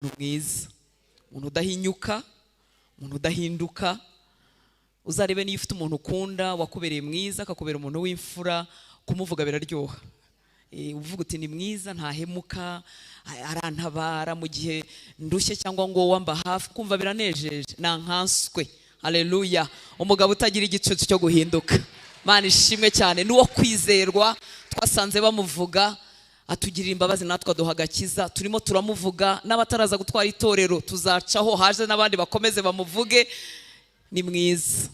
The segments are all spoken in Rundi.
Mwiza, umuntu udahinyuka, umuntu udahinduka. Uzarebe niyo ufite umuntu ukunda wakubereye mwiza, akakubera umuntu w'imfura, kumuvuga biraryoha. Uvuga uti: "Ni mwiza, ntahemuka, arantabara mu gihe ndushye cyangwa ngo wamba hafi," kumva biranejeje. Nankanswe, haleluya, umugabo utagira igicucu cyo guhinduka. Mana ishimwe cyane, n'uwo kwizerwa. Twasanze bamuvuga, atugirira imbabazi, natwe aduha agakiza. Turimo turamuvuga n'abataraza gutwara itorero, tuzacaho haje n'abandi bakomeze bamuvuge. Ni mwiza,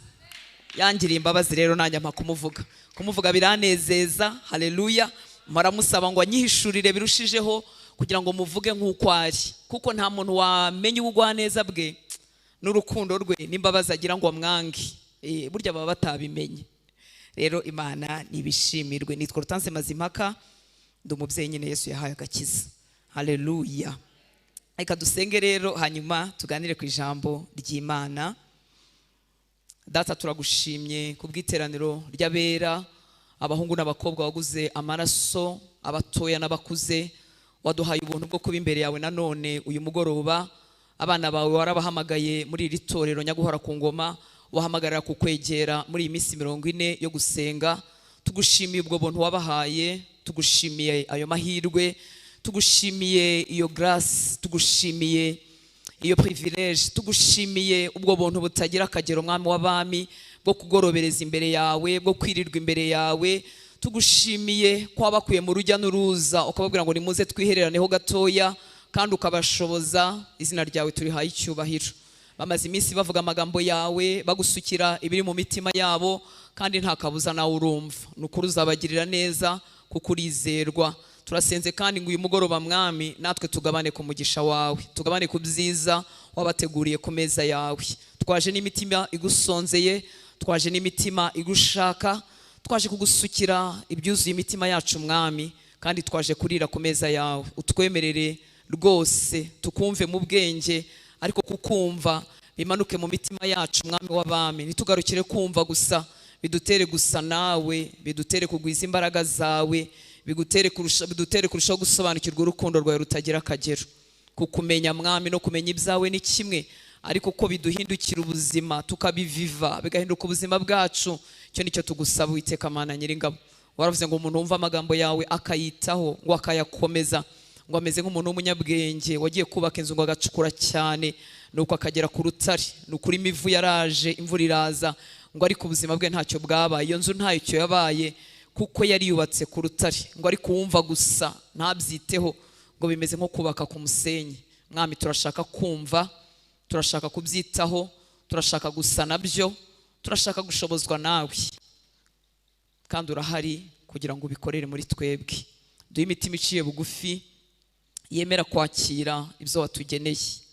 yangiriye imbabazi, rero nanjye ampa kumuvuga. Kumuvuga biranezeza, haleluya. Muramusaba ngo anyihishurire birushijeho kugira ngo muvuge nk'uko ari, kuko nta muntu wamenya ubugwaneza bwe n'urukundo rwe n'imbabazi agira ngo amwange. Burya baba batabimenye. Rero Imana nibishimirwe. Nitwa Rutanse Mazimpaka, ndi umubyeyi nyine Yesu yahaye agakiza, haleluya. Reka dusenge rero, hanyuma tuganire ku ijambo ry'Imana. Data, turagushimye ku bw'iteraniro ry'abera, abahungu n'abakobwa waguze amaraso, abatoya n'abakuze. Waduhaye ubuntu bwo kuba imbere yawe nanone uyu mugoroba. Abana bawe warabahamagaye muri iri torero Nyaguhora ku Ngoma, wahamagarira kukwegera muri iyi minsi 40 yo gusenga. Tugushimiye ubwo buntu wabahaye, tugushimiye ayo mahirwe, tugushimiye iyo grace, tugushimiye iyo privilege, tugushimiye ubwo buntu butagira akagero, Mwami w'abami, bwo kugorobereza imbere yawe, bwo kwirirwa imbere yawe. Tugushimiye ko wabakuye mu rujya n'uruza, ukababwira ngo: "Nimuze twihereraneho gatoya," kandi ukabashoboza. Izina ryawe turihaye icyubahiro. Bamaze iminsi bavuga amagambo yawe, bagusukira ibiri mu mitima yabo, kandi nta kabuza nawe urumva. Ni ukuri uzabagirira neza kuko urizerwa. Turasenze kandi ngo uyu mugoroba, Mwami, natwe tugabane ku mugisha wawe, tugabane ku byiza wabateguriye ku meza yawe. Twaje n'imitima igusonzeye, twaje n'imitima igushaka, twaje kugusukira ibyuzuye imitima yacu, Mwami, kandi twaje kurira ku meza yawe. Utwemerere rwose tukumve mu bwenge, ariko kukumva bimanuke mu mitima yacu, Mwami w'abami. Ntitugarukire kumva gusa, bidutere gusa nawe, bidutere kugwiza imbaraga zawe, bidutere kurushaho gusobanukirwa urukundo rwawe rutagira akagero. Kukumenya, Mwami, no kumenya ibyawe ni kimwe, ariko ko biduhindukira ubuzima, tukabiviva, bigahinduka ubuzima bwacu, icyo nicyo tugusaba, Uwiteka Mana Nyiringabo. Waravuze ngo umuntu wumva amagambo yawe akayitaho, ngo akayakomeza, ngo ameze nk'umuntu w'umunyabwenge wagiye kubaka inzu, ngo agacukura cyane, nuko akagera ku rutare. Ni ukuri imivu yaraje, imvura iraza, ngo ariko ubuzima bwe ntacyo bwabaye, iyo nzu ntacyo yabaye, kuko yari yubatse ku rutare. Ngo ariko uwumva gusa ntabyiteho, ngo bimeze nko kubaka ku musenyi. Mwami, turashaka kumva, turashaka kubyitaho, turashaka gusa nabyo, turashaka gushobozwa nawe, kandi urahari kugira ngo ubikorere muri twebwe. Duhe imitima iciye bugufi yemera kwakira ibyo watugeneye.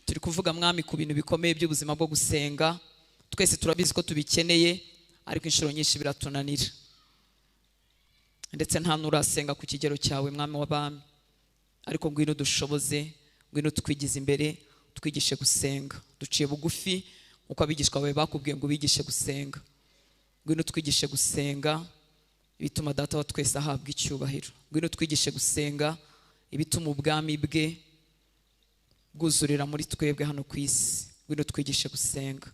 Turi kuvuga, Mwami, ku bintu bikomeye by'ubuzima bwo gusenga. Twese turabizi ko tubikeneye, ariko inshuro nyinshi biratunanira, ndetse nta n'urasenga ku kigero cyawe, Mwami w'abami. Ariko ngwino dushoboze, ngwino twigize imbere, twigishe gusenga. Duciye bugufi nk'uko abigishwa bawe bakubwiye ngo ubigishe gusenga. Ngwino twigishe gusenga ibituma Data wa twese ahabwa icyubahiro. Ngwino twigishe gusenga ibituma ubwami bwe bwuzurira muri twebwe hano ku isi. Ngwino twigishe gusenga.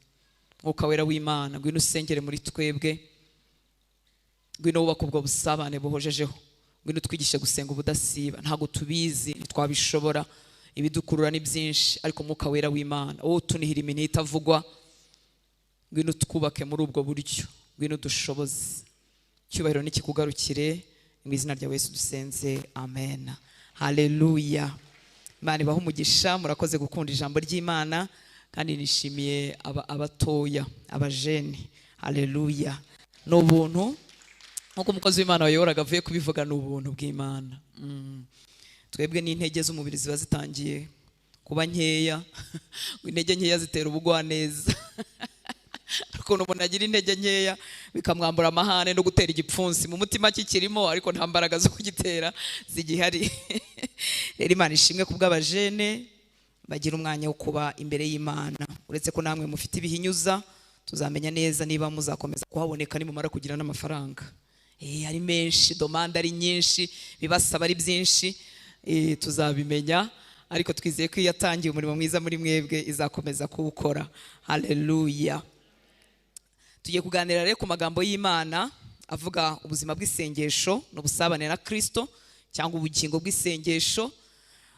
Mwuka Wera w'Imana, ngwino usengere muri twebwe, ngwino wubake ubwo busabane buhojejeho. Ngwino twigishe gusenga ubudasiba. Ntabwo tubizi, ntitwabishobora, ibidukurura ni byinshi, ariko Mwuka Wera w'Imana, wowe utunihira iminwa itavugwa, ngwino twubake muri ubwo buryo, ngwino dushoboze. Icyubahiro nikikugarukire. Mu izina rya Yesu dusenze, amen, haleluya. Imana ibahe umugisha. Murakoze gukunda ijambo ry'Imana, kandi nishimiye abatoya, abajene, haleluya. Ni ubuntu, nk'uko umukozi w'Imana wayoboraga avuye kubivuga, ni ubuntu bw'Imana. Twebwe n'intege z'umubiri ziba zitangiye kuba nkeya, ngo intege nkeya zitera ubugwaneza. Ukuntu umuntu agira intege nkeya bikamwambura amahane no gutera igipfunsi, mu mutima kikirimo ariko nta mbaraga zo kugitera zigihari. Rero Imana ishimwe ku bw'abajene bagira umwanya wo kuba imbere y'Imana. Uretse ko namwe mufite ibihinyuza, tuzamenya neza niba muzakomeza kuhaboneka nimumara kugira n'amafaranga ari menshi, demande ari nyinshi, bibasaba ari byinshi, tuzabimenya. Ariko twizeye ko iyo yatangiye umurimo mwiza muri mwebwe izakomeza kuwukora. Haleluya. Tugiye kuganira rero ku magambo y'Imana avuga ubuzima bw'isengesho n'ubusabane na Kristo, cyangwa ubugingo bw'isengesho,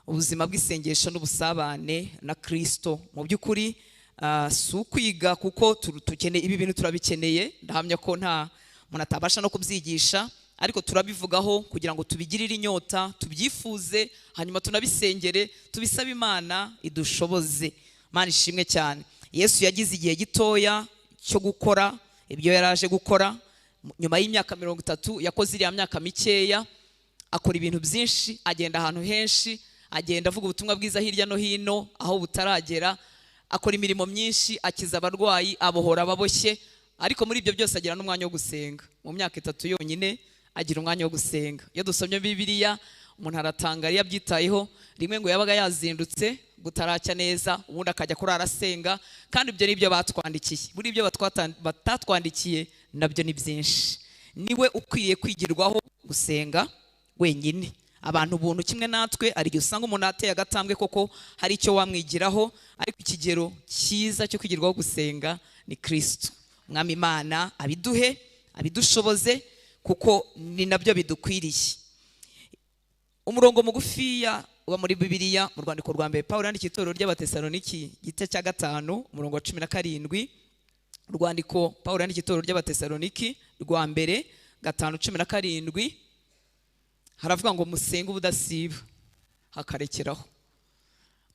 ubuzima bw'isengesho n'ubusabane na Kristo. Mu by'ukuri si ukwiga, kuko tukeneye ibi bintu, turabikeneye. Ndahamya ko nta umuntu atabasha no kubyigisha, ariko turabivugaho kugira ngo tubigirire inyota, tubyifuze, hanyuma tunabisengere, tubisabe Imana idushoboze. Imana ishimwe cyane. Yesu yagize igihe gitoya cyo gukora ibyo yaraje gukora. Nyuma y'imyaka 30 yakoze iriya myaka mikeya, akora ibintu byinshi, agenda ahantu henshi, agenda avuga ubutumwa bwiza hirya no hino aho butaragera, akora imirimo myinshi, akiza abarwayi, abohora ababoshye. Ariko muri ibyo byose agira n'umwanya wo gusenga. Mu myaka 3 yonyine agira umwanya wo gusenga. Iyo dusomye Bibiliya umuntu aratangara iyo abyitayeho. Rimwe ngo yabaga yazindutse butaracya neza, ubundi akajya kurara asenga. Kandi ibyo nibyo batwandikiye. Buri ibyo batatwandikiye nabyo ni byinshi. Niwe ukwiriye kwigirwaho gusenga wenyine. Abantu ubuntu kimwe natwe, ari igihe usanga umuntu ateye agatambwe koko hari icyo wamwigiraho, ariko ikigero cyiza cyo kwigirwaho gusenga ni Kristo. Mwami Imana abiduhe, abidushoboze, kuko ni nabyo bidukwiriye. Umurongo mugufiya uba muri Bibiliya mu rwandiko rwa mbere Pawulo yandikiye itorero ry'Abatesaloniki igice cya 5 umurongo wa 17. Urwandiko Pawulo yandikiye itorero ry'Abatesaloniki rwa mbere 5:17 haravuga ngo musenge ubudasiba, hakarekeraho.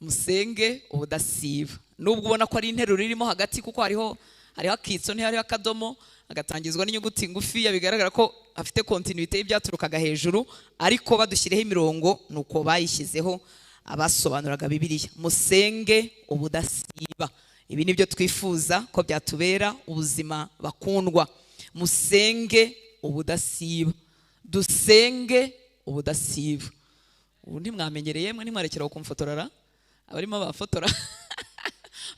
Musenge ubudasiba. Nubwo ubona ko ari interuro irimo hagati, kuko hariho akitso, ntihariho akadomo, agatangizwa n'inyuguti ngufi, bigaragara ko afite continuité y'ibyaturukaga hejuru, ariko badushyireho imirongo nuko bayishyizeho abasobanuraga Bibiliya. Musenge ubudasiba. Ibi nibyo twifuza ko byatubera ubuzima bakundwa. Musenge ubudasiba. Dusenge ubudasiba. Ubu ntimwamenyereye mwe, ntimwarekera kumfotorara abarimo bafotora.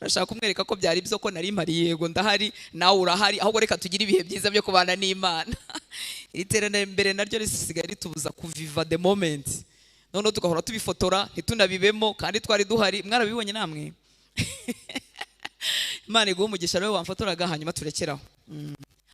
Urashaka kumwereka ko byari byo, ko nari mpari, yego ndahari, nawe urahari, ahubwo reka tugire ibihe byiza byo kubana n'Imana. Iri terambere naryo risigaye ritubuza kuviva the moment. Noneho tugahora tubifotora ntitunabibemo kandi twari duhari. Mwarabibonye namwe. Imana iguhe umugisha rero wamfotoraga, hanyuma turekeraho.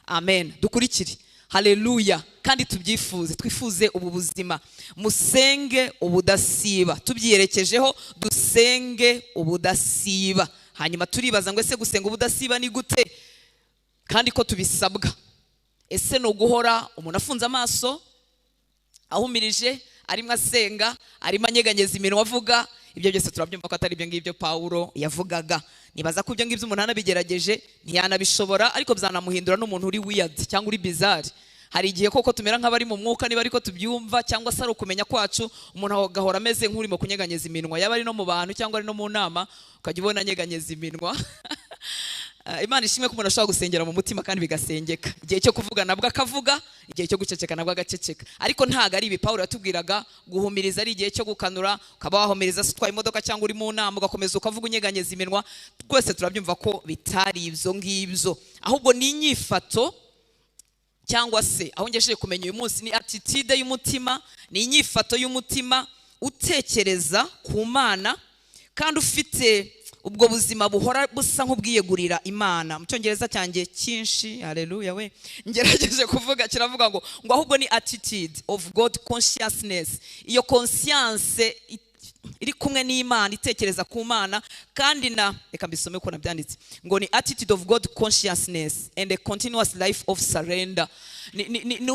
Amen. Dukurikire. Haleluya. Kandi tubyifuze, twifuze ubu buzima. Musenge ubudasiba. Tubyiyerekejeho, dusenge ubudasiba. Hanyuma turibaza ngo ese gusenga ubudasiba ni gute kandi ko tubisabwa? Ese no guhora umuntu afunze amaso, ahumirije, arimo asenga, arimo anyeganyeza iminwa avuga? Ibyo byose turabyumva ko atari ibyo ngibyo Pawulo yavugaga. Nibaza ko ibyo ngibyo umuntu anabigerageje ntiyanabishobora, ariko byanamuhindura n'umuntu uri weird cyangwa uri bizarre. Hari igihe koko tumera nk'abari mu mwuka, niba ariko tubyumva cyangwa se ari ukumenya kwacu, umuntu agahora ameze nk'urimo kunyeganyeza iminwa, yaba ari no mu bantu cyangwa ari no mu nama, ukajya ubona anyeganyeza iminwa. Imana ishimwe ko umuntu ashobora gusengera mu mutima kandi bigasengeka. Igihe cyo kuvuga nabwo akavuga, igihe cyo guceceka nabwo agaceceka. Ariko ntago ari ibi Pawulo yatubwiraga, guhumiriza ari igihe cyo gukanura, ukaba wahumiriza se utwaye imodoka cyangwa uri mu nama ugakomeza ukavuga unyeganyeza iminwa. Twese turabyumva ko bitari ibyo ngibyo, ahubwo ni inyifato, cyangwa se aho ngejeje kumenya uyu munsi ni attitude y'umutima, ni inyifato y'umutima utekereza ku Mana kandi ufite ubwo buzima buhora busa nk'ubwiyegurira Imana. Mu cyongereza cyanjye cyinshi, haleluya we, ngerageje kuvuga kiravuga ngo ahubwo ni attitude of God consciousness. Iyo conscience iri kumwe n'Imana, itekereza ku Mana, kandi na reka mbisome ko nabyanditse ngo ni attitude of God consciousness and a continuous life of surrender.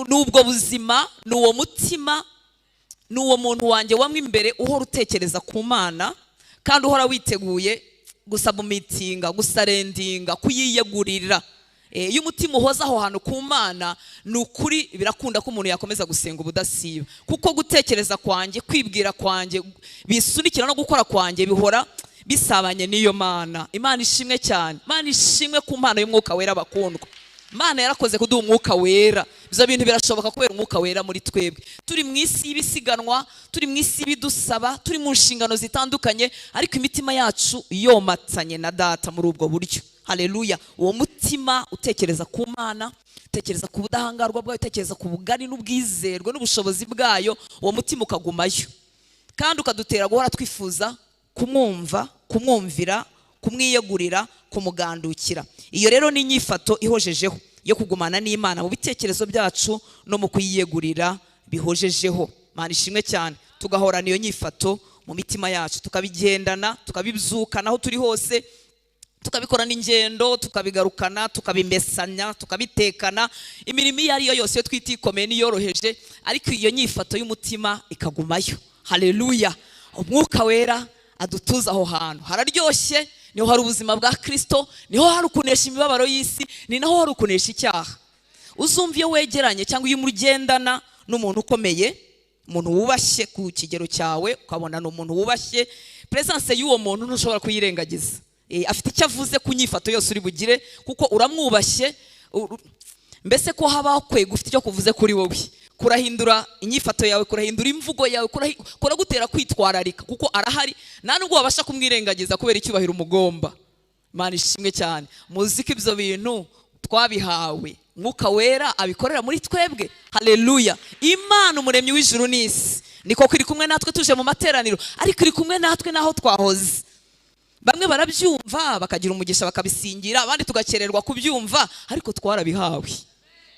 Nubwo buzima, nuwo mutima, nuwo muntu wanjye wamwe imbere uhora utekereza ku Mana kandi uhora witeguye gusabumitinga, gusarendinga, kuyiyegurira. Iyo umutima uhoza aho hantu ku Mana, ni ukuri birakunda ko umuntu yakomeza gusenga ubudasiba, kuko gutekereza kwanjye, kwibwira kwanjye, bisunikira no gukora kwanjye bihora bisabanye n'iyo Mana. Imana ishimwe cyane. Imana ishimwe ku mpano y'umwuka wera bakundwa. Imana yarakoze kuduha umwuka wera. Ibyo bintu birashoboka kubera umwuka wera muri twebwe. Turi mu isi y'ibisiganwa, turi mu isi y'ibidusaba, turi mu nshingano zitandukanye, ariko imitima yacu yomatanye na Data muri ubwo buryo. Haleluya. Uwo mutima utekereza ku Mana, utekereza ku budahangarwa bwayo, utekereza ku bugari n'ubwizerwe n'ubushobozi bwayo, uwo mutima ukagumayo kandi ukadutera guhora twifuza Kumwumva, kumwumvira, kumwiyegurira, kumugandukira. Iyo rero ni inyifato ihojejeho yo kugumana n'Imana mu bitekerezo byacu no mu kuyiyegurira bihojejeho. Mana ishimwe cyane. Tugahorana iyo nyifato mu mitima yacu, tukabigendana, tukabibyukana aho turi hose, tukabikorana ingendo, tukabigarukana, tukabimesanya, tukabitekana. Imirimo iyo ariyo yose yo twita ikomeye n'iyoroheje, ariko iyo nyifato y'umutima ikagumayo. Haleluya. Umwuka wera adutuza aho hantu hararyoshye, niho hari ubuzima bwa Kristo, niho hari ukunesha imibabaro y'isi, ni naho hari ukunesha icyaha. Uzumva iyo wegeranye cyangwa iyo mugendana n'umuntu ukomeye, umuntu wubashye ku kigero cyawe, ukabona ni umuntu wubashye, presence y'uwo muntu ntushobora kuyirengagiza. Afite icyo avuze ku nyifato yose uri bugire, kuko uramwubashye. Mbese ko habaho kwega ufite icyo kuvuze kuri wowe, kurahindura inyifato yawe, kurahindura imvugo yawe, kuragutera kwitwararika, kuko arahari, nta nubwo wabasha kumwirengagiza kubera icyubahiro umugomba. Imana ishimwe cyane. Muzi ko ibyo bintu twabihawe, Mwuka wera abikorera muri twebwe. Haleluya. Imana umuremyi w'ijuru n'isi niko iri kumwe natwe tuje mu materaniro, ariko iri kumwe natwe naho twahoze. Bamwe barabyumva bakagira umugisha bakabisingira, abandi tugakererwa kubyumva, ariko twarabihawe.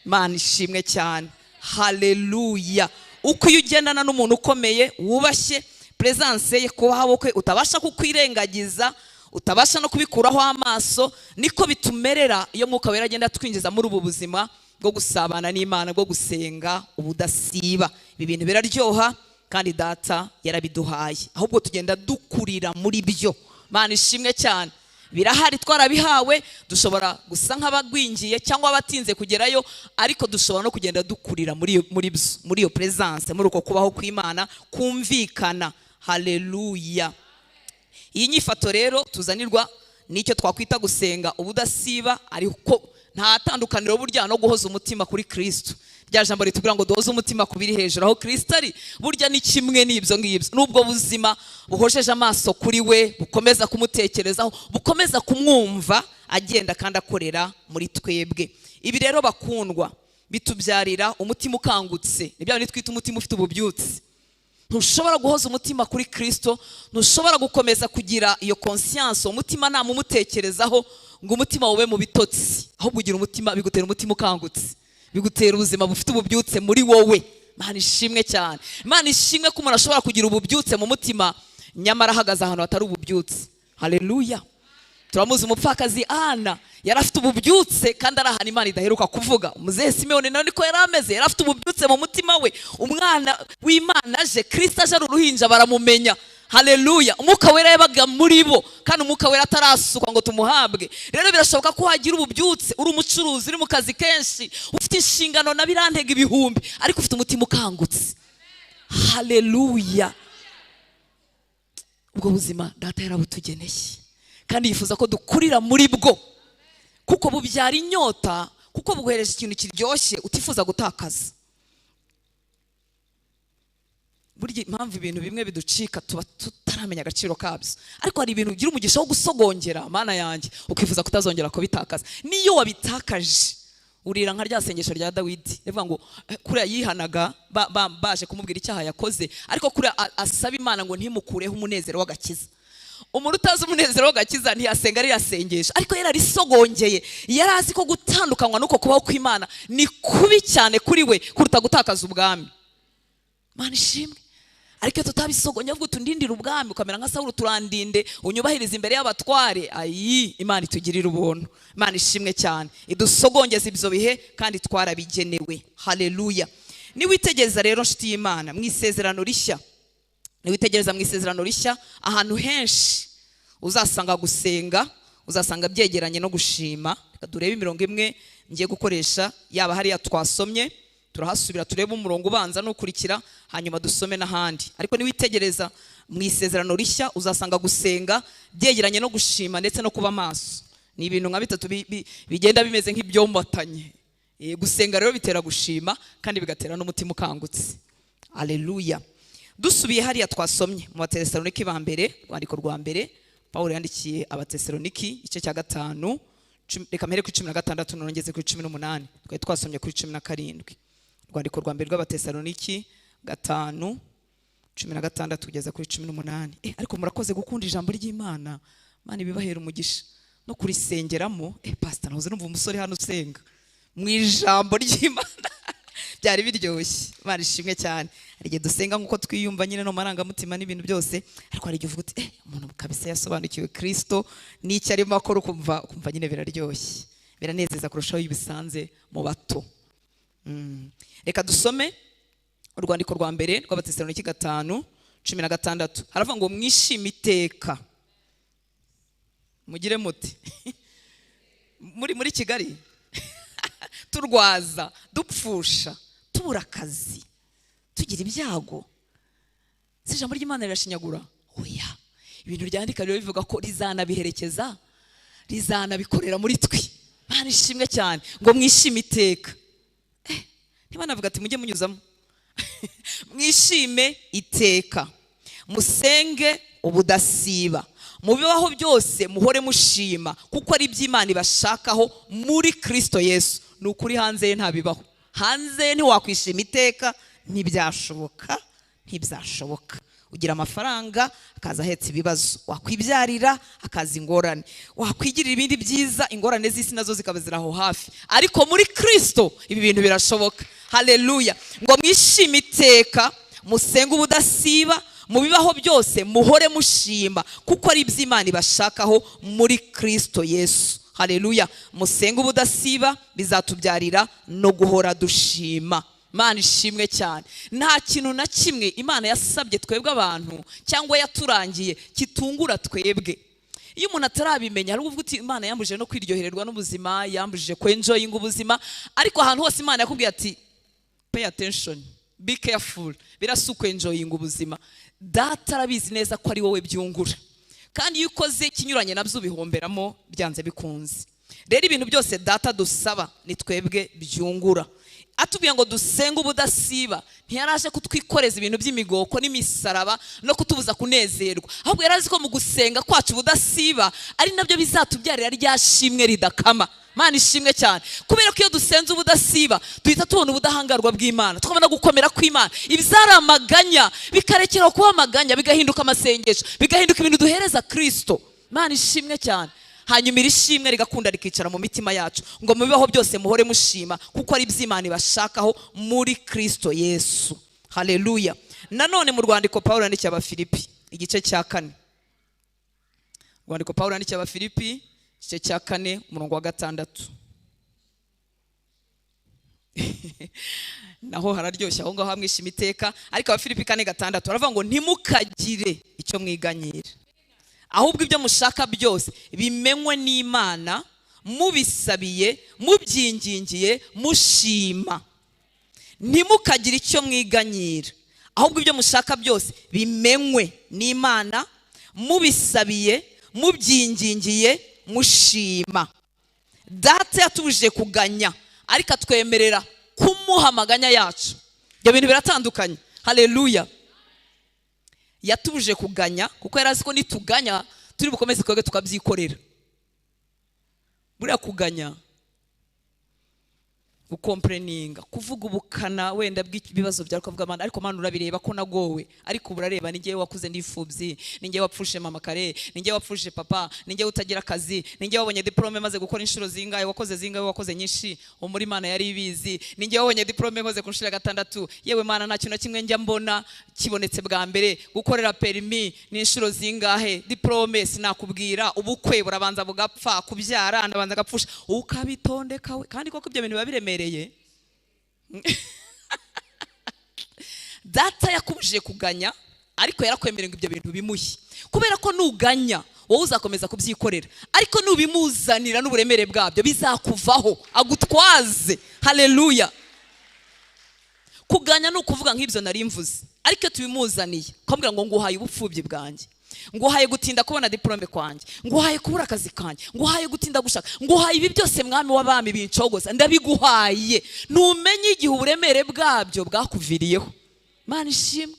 Imana ishimwe cyane. Haleluya. Uko iyo ugendana n'umuntu ukomeye wubashye, presence ye, kubaho kwe utabasha kukwirengagiza, utabasha no kubikuraho amaso, niko bitumerera iyo Mwuka wera agenda twinjiza muri ubu buzima bwo gusabana n'Imana, bwo gusenga ubudasiba. Ibi bintu biraryoha kandi Data yarabiduhaye, ahubwo tugenda dukurira muri byo. Imana ishimwe cyane. Birahari, twarabihawe, dushobora gusa nk'abagwingiye cyangwa abatinze kugerayo, ariko dushobora no kugenda dukurira muri iyo presence, muri uko kubaho kw'Imana kumvikana. Haleluya. Iyi nyifato rero tuzanirwa nicyo twakwita gusenga ubudasiba, ariko nta tandukaniro burya no guhoza umutima kuri Kristo. Rya jambo ritubwira ngo duhoze umutima ku biri hejuru aho Kristo ari, burya ni kimwe n'ibyo ngibyo. Nubwo buzima buhojeje amaso kuri we, bukomeza kumutekerezaho, bukomeza kumwumva agenda kandi akorera muri twebwe. Ibi rero bakundwa bitubyarira umutima ukangutse. Ni bya twita umutima ufite ububyutse. Ntushobora guhoza umutima kuri Kristo, ntushobora gukomeza kugira iyo conscience, umutima nta mumutekerezaho ngo umutima wowe mu bitotsi, ahubwo ugira umutima, bigutera umutima ukangutse, bigutera ubuzima bufite ububyutse muri wowe. Imana ishimwe cyane. Imana ishimwe ko umuntu ashobora kugira ububyutse mu mutima nyamara ahagaze ahantu hatari ububyutse. Haleluya. Turamuzi umupfakazi Ana, yari afite ububyutse kandi ari ahantu Imana idaheruka kuvuga. Umuzehe Simeyoni nawe niko yari ameze, yari afite ububyutse mu mutima we. Umwana w'Imana aje, Kristo aje ari uruhinja, baramumenya. Haleluya. Umwuka wera yabaga muri bo, kandi umwuka wera atarasukwa ngo tumuhabwe. Rero birashoboka ko wagira ububyutse uri umucuruzi, uri mu kazi kenshi, ufite inshingano na birantega ibihumbi, ariko ufite umutima ukangutse. Haleluya. Ubwo buzima Data yarabutugeneye, kandi yifuza ko dukurira muri bwo, kuko bubyara inyota, kuko buguhereje ikintu kiryoshye utifuza gutakaza. Burya impamvu ibintu bimwe biducika tuba tutaramenya agaciro kabyo, ariko hari ibintu ugira umugisha wo gusogongera, Mana yanjye, ukifuza kutazongera kubitakaza. Niyo wabitakaje urira nka rya sengesho rya Dawidi rivuga ngo kuriya yihanaga baje kumubwira icyaha yakoze, ariko kuriya asaba Imana ngo ntimukureho umunezero w'agakiza. Umuntu utazi umunezero w'agakiza ntiyasenga rirasengesha, ariko yararisogongeye, yari azi ko gutandukanywa n'uko kubaho kw'Imana ni kubi cyane kuri we kuruta gutakaza ubwami. Mana ishimwe. Ariko tutabisogonye avuga utundindira ubwami, ukamera nka Sawuli, turandinde unyubahiriza imbere y'abatware. Ayi, Imana itugirira ubuntu. Imana ishimwe cyane, idusogongeza ibyo bihe kandi twarabigenewe. Haleluya. Niwitegereza rero nshuti y'Imana mu isezerano rishya, niwitegereza mu isezerano rishya ahantu henshi uzasanga gusenga, uzasanga byegeranye no gushima. Reka durebe imirongo imwe ngiye gukoresha, yaba hariya twasomye turahasubira turebe umurongo ubanza n'ukurikira, hanyuma dusome n'ahandi. Ariko niwitegereza mu isezerano rishya uzasanga gusenga byegeranye no gushima ndetse no kuba maso. Ni ibintu nka bitatu bigenda bimeze nk'ibyombatanye. Gusenga rero bitera gushima kandi bigatera n'umutima ukangutse. Haleluya. Dusubiye hariya twasomye mu Batesaloniki ba mbere, rwandiko rwa mbere Pawulo yandikiye Abatesaloniki igice cya 5, reka mpere kuri 16 nongeze kuri 18, twari twasomye kuri 17. Rwandiko rwa mbere rw'Abatesaloniki 5, 16 kugeza kuri 18. Ariko murakoze gukunda ijambo ry'Imana. Imana ibibahera umugisha no kurisengeramo. Pastor, nahoze numva umusore hano usenga mu ijambo ry'Imana. Byari biryoshye. Imana ishimwe cyane. Hari igihe dusenga nkuko twiyumva nyine no marangamutima n'ibintu byose, ariko hari igihe uvuga uti umuntu kabisa yasobanukiwe Kristo n'icyo arimo akora, ukumva nyine biraryoshye, biranezeza kurushaho iyo ubisanze mu bato. Reka dusome urwandiko rwa mbere rw'Abatesalonike 5:16. Haravuga ngo mwishime iteka, mugire muti muri Kigali turwaza, dupfusha, tubura akazi, tugira ibyago. Si ijambo ry'Imana rirashinyagura? Oya, ibintu ryandika rero bivuga ko rizanabiherekeza, rizanabikorera muri twe. Imana ishimwe cyane. Ngo mwishime iteka. Ntibanavuga ati mujye munyuzamo. Mwishime iteka, musenge ubudasiba, mubibaho byose muhore mushima, kuko ari iby'Imana ibashakaho muri Kristo Yesu. Ni ukuri hanze ye ntabibaho. Hanze ntiwakwishima iteka, ntibyashoboka, ntibyashoboka. Ugira amafaranga akaza ahetse ibibazo, wakwibyarira akaza ingorane, wakwigirira ibindi byiza ingorane z'isi nazo zikaba ziraho hafi. Ariko muri Kristo ibi bintu birashoboka. Haleluya. Ngo mwishime iteka, musenge ubudasiba, mubibaho byose muhore mushima, kuko ari iby'Imana ibashakaho muri Kristo Yesu. Haleluya. Musenge ubudasiba bizatubyarira no guhora dushima. Imana ishimwe cyane. Nta kintu na kimwe Imana yasabye twebwe abantu cyangwa yaturangiye kitungura twebwe. Iyo umuntu atarabimenya ari uvuga uti Imana yambujije no kwiryohererwa n'ubuzima, yambujije kwenjoyinga ubuzima, ariko ahantu hose Imana yakubwiye ati pay attention, be careful, birasukwe enjoyinga ubuzima. Data arabizi neza ko ari wowe byungura, kandi iyo ukoze ikinyuranye nabyo ubihomberamo byanze bikunze. Rero ibintu byose data dusaba ni twebwe byungura. Atubwiye ngo dusenge ubudasiba, ntiyaraje kutwikoreza ibintu by'imigoko n'imisaraba no kutubuza kunezerwa, ahubwo yarazi ko mu gusenga kwacu ubudasiba ari nabyo bizatubyarira rya shimwe ridakama. Imana ishimwe cyane. Kubera ko iyo dusenze ubudasiba duhita tubona ubudahangarwa bw'Imana, tukabona gukomera kw'Imana. Ibizari amaganya bikarekera kuba amaganya, bigahinduka amasengesho, bigahinduka ibintu duhereza Kristo. Imana ishimwe cyane. Hanyuma iri shimwe rigakunda rikicara mu mitima yacu, ngo mubibaho byose muhore mushima, kuko ari iby'Imana ibashakaho muri Kristo Yesu. Haleluya. Nanone mu rwandiko Paulo yandikiye Abafilipi igice cya 4. Rwandiko Paulo yandikiye Abafilipi igice cya 4 umurongo wa 6. Naho hararyoshye aho ngaho hamwishima iteka. Ariko Abafilipi 4:6 baravuga ngo ntimukagire icyo mwiganyira, ahubwo ibyo mushaka byose bimenywe n'Imana, mubisabiye, mubyingingiye, mushima. Ntimukagire icyo mwiganyira, ahubwo ibyo mushaka byose bimenywe n'Imana, mubisabiye, mubyingingiye, mushima. Data yatubujije kuganya, ariko atwemerera kumuha amaganya yacu. Ibyo bintu biratandukanye. Haleluya. Yatubuje kuganya kuko yarazi ko nituganya turi bukomeze twebwe tukabyikorera. Buriya kuganya, gukompreninga, kuvuga ubukana wenda bw'ibibazo byawe ukavuga Mana, ariko Mana urabireba ko nagowe, ariko urareba ni ngewe wakuze ndifubyi, ni ngewe wapfushe mama kare, ni ngewe wapfushe papa, ni ngewe utagira akazi, ni ngewe wabonye diplome maze gukora inshuro zingahe, wakoze zingahe, wakoze nyinshi, umuri Imana yari ibizi, ni ngewe wabonye diplome nkoze ku nshuro ya 6, yewe Mana nta kintu na kimwe njya mbona kibonetse bwa mbere, gukorera permis ni inshuro zingahe, diplome sinakubwira, ubukwe burabanza bugapfa, kubyara ndabanza gapfusha, ukabitondeka we. Kandi koko ibyo bintu biba biremereye. Data yakubujije kuganya, ariko yarakwemerera ngo ibyo bintu bimuhe. Kubera ko nuganya wowe uzakomeza kubyikorera, ariko nubimuzanira n'uburemere bwabyo bizakuvaho, agutwaze. Haleluya. Kuganya ni ukuvuga nk'ibyo nari mvuze, ariko tubimuzaniye ukambwira ngo nguhaye ubupfubyi bwanjye, nguhaye gutinda kubona diplome kwanjye, nguhaye kubura akazi kanjye, nguhaye gutinda gushaka, nguhaye ibi byose mwami w'abami bincogoza, ndabiguhaye. Numenye igihe uburemere bwabyo bwakuviriyeho. Imana ishimwe.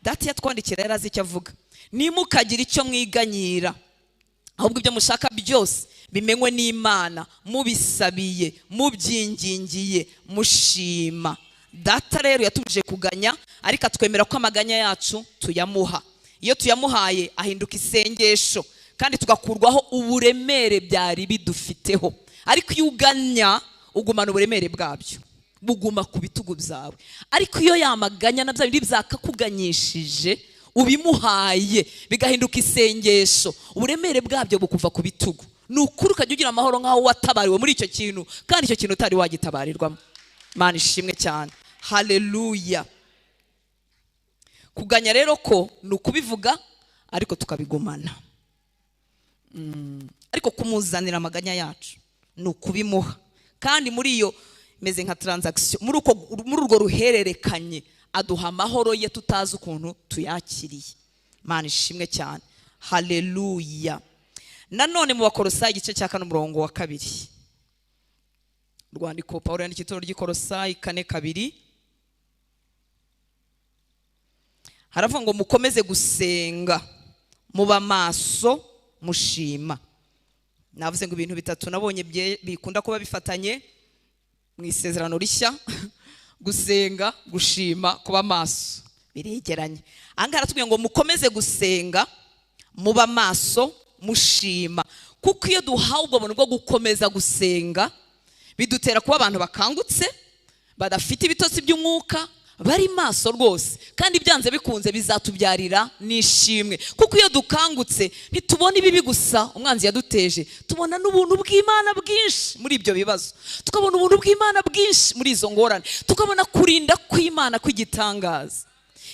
Data yatwandikira yarazi icyo avuga. Nimukagira icyo mwiganyira, ahubwo ibyo mushaka byose bimenywe n'Imana, mubisabiye, mubyingingiye, mushima. Data rero yatubujije kuganya, ariko atwemera ko amaganya yacu tuyamuha. Iyo tuyamuhaye ahinduka isengesho, kandi tugakurwaho uburemere byari bidufiteho. Ariko iyo uganya ugumana uburemere bwabyo, buguma ku bitugu byawe. Ariko iyo yamaganya na bya bindi byakakuganyishije ubimuhaye bigahinduka isengesho, uburemere bwabyo bukuva ku bitugu. Ni ukuri ukajya ugira amahoro nk'aho watabariwe muri icyo kintu, kandi icyo kintu utari wagitabarirwamo. Imana ishimwe cyane, haleluya. Kuganya rero ko ni ukubivuga ariko tukabigumana. Ariko kumuzanira amaganya yacu ni ukubimuha, kandi muri iyo meze nka transaction, muri urwo ruhererekanye aduha amahoro ye tutazi ukuntu tuyakiriye. Imana ishimwe cyane, haleluya. Nanone mu Bakolosayi igice cya 4 umurongo wa 2, urwandiko Pawulo yandikiye itorero ry'i 4:2, haravuga ngo mukomeze gusenga muba maso mushima. Navuze ngo ibintu bitatu nabonye bikunda kuba bifatanye mu isezerano rishya: gusenga, gushima, kuba maso, biregeranye. Aha aratubwiye ngo mukomeze gusenga muba maso mushima, kuko iyo duhawe ubwo buntu bwo gukomeza gusenga bidutera kuba abantu bakangutse, badafite ibitotsi by'umwuka, bari maso rwose, kandi byanze bikunze bizatubyarira n'ishimwe. Kuko iyo dukangutse ntitubona ibibi gusa umwanzi yaduteje, tubona n'ubuntu bw'Imana bwinshi muri ibyo bibazo, tukabona ubuntu bw'Imana bwinshi muri izo ngorane, tukabona kurinda kw'Imana kw'igitangaza.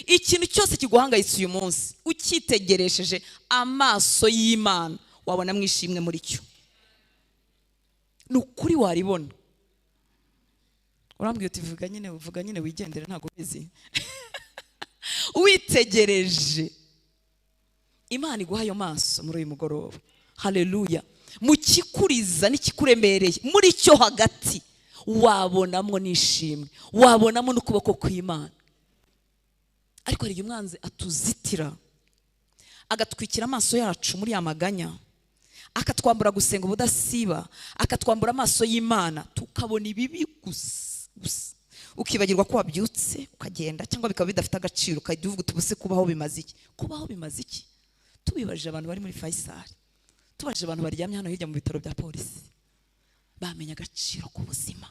Ikintu cyose kiguhangayitse uyu munsi ukitegeresheje amaso y'Imana wabona mwishimwe muri cyo. Ni ukuri waribona. Urambwiye uti vuga nyine wigendere, ntago ubizi. Witegereje Imana iguha ayo maso muri uyu mugoroba, haleluya. Mu kikuriza n'ikikuremereye muri cyo hagati wabonamo n'ishimwe, wabonamo n'ukuboko kw'Imana. Ariko hari umwanzi atuzitira, agatwikira amaso yacu muri amaganya, akatwambura gusenga ubudasiba, akatwambura amaso y'Imana, tukabona ibibi gusa, ukibagirwa ko wabyutse ukagenda, cyangwa bikaba bidafite agaciro, ukajya uvuga uti ubuse kubaho bimaze iki? Kubaho bimaze iki? Tubibajije abantu bari muri Faisal, tubajije abantu baryamye hano hirya mu bitaro bya polisi, bamenya agaciro k'ubuzima.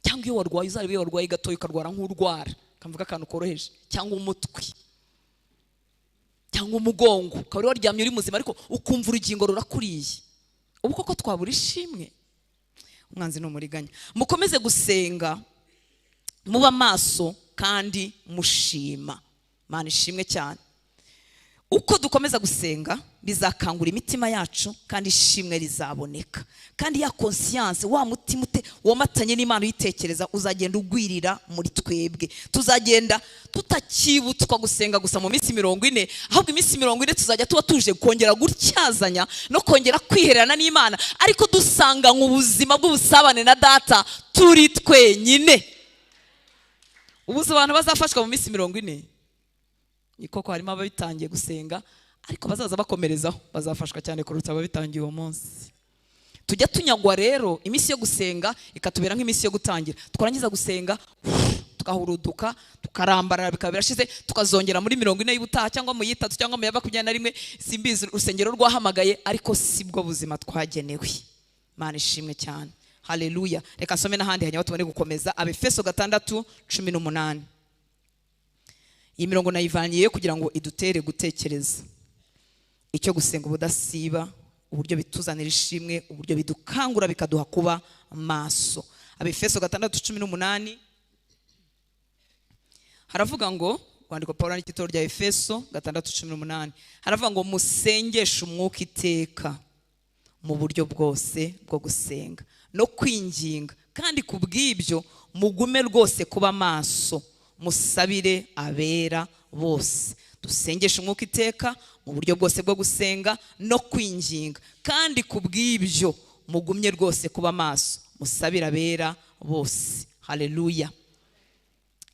Cyangwa iyo warwaye, uzarebe iyo warwaye gatoya ukarwara nk'urwara, kamvuga akantu koroheje, cyangwa umutwe cyangwa umugongo, ukaba waryamye uri muzima ariko ukumva urugingo rurakuriye, ubu koko twabura ishimwe? Umwanzi ni umuriganya. Mukomeze gusenga muba maso kandi mushima. Imana ishimwe cyane. Uko dukomeza gusenga bizakangura imitima yacu, kandi ishimwe rizaboneka, kandi ya conscience, wa mutima womatanye n'Imana uyitekereza, uzagenda ugwirira muri twebwe. Tuzagenda tutakibutswa gusenga gusa mu minsi 40, ahubwo iminsi 40 tuzajya tuba tuje kongera gutyazanya no kongera kwihererana n'Imana, ariko dusanga mu buzima bw'ubusabane na Data turi twenyine. Ubuze abantu bazafashwa mu minsi 40, ni koko harimo ababitangiye gusenga, ariko bazaza bakomerezaho bazafashwa cyane kuruta ababitangiye uwo munsi. Tujya tunyagwa rero iminsi yo gusenga ikatubera nk'iminsi yo gutangira. Twarangiza gusenga tukahuruduka, tukarambarara, bikaba birashize, tukazongera muri 40 y'ubutaha, cyangwa mu yitatu, cyangwa mu ya 21, simbizi urusengero rwahamagaye, ariko sibwo buzima twagenewe. Imana ishimwe cyane, haleluya. Reka nsome n'ahandi hanyuma tubone gukomeza. Abefeso 6:18. Iyi mirongo nayivangiye kugira ngo idutere gutekereza icyo gusenga ubudasiba, uburyo bituzanira ishimwe, uburyo bidukangura bikaduha kuba maso. Abefeso 6:18 haravuga ngo, rwandiko Pawulo yandikiye itorero rya Efeso 6:18, haravuga ngo musengeshe umwuka iteka mu buryo bwose bwo gusenga no kwinginga, kandi kubw'ibyo mugume rwose kuba maso, musabire abera bose. Dusengeshe umwuka iteka mu buryo bwose bwo gusenga no kwinginga, kandi kubw'ibyo mugumye rwose kuba maso, musabire abera bose. Haleluya.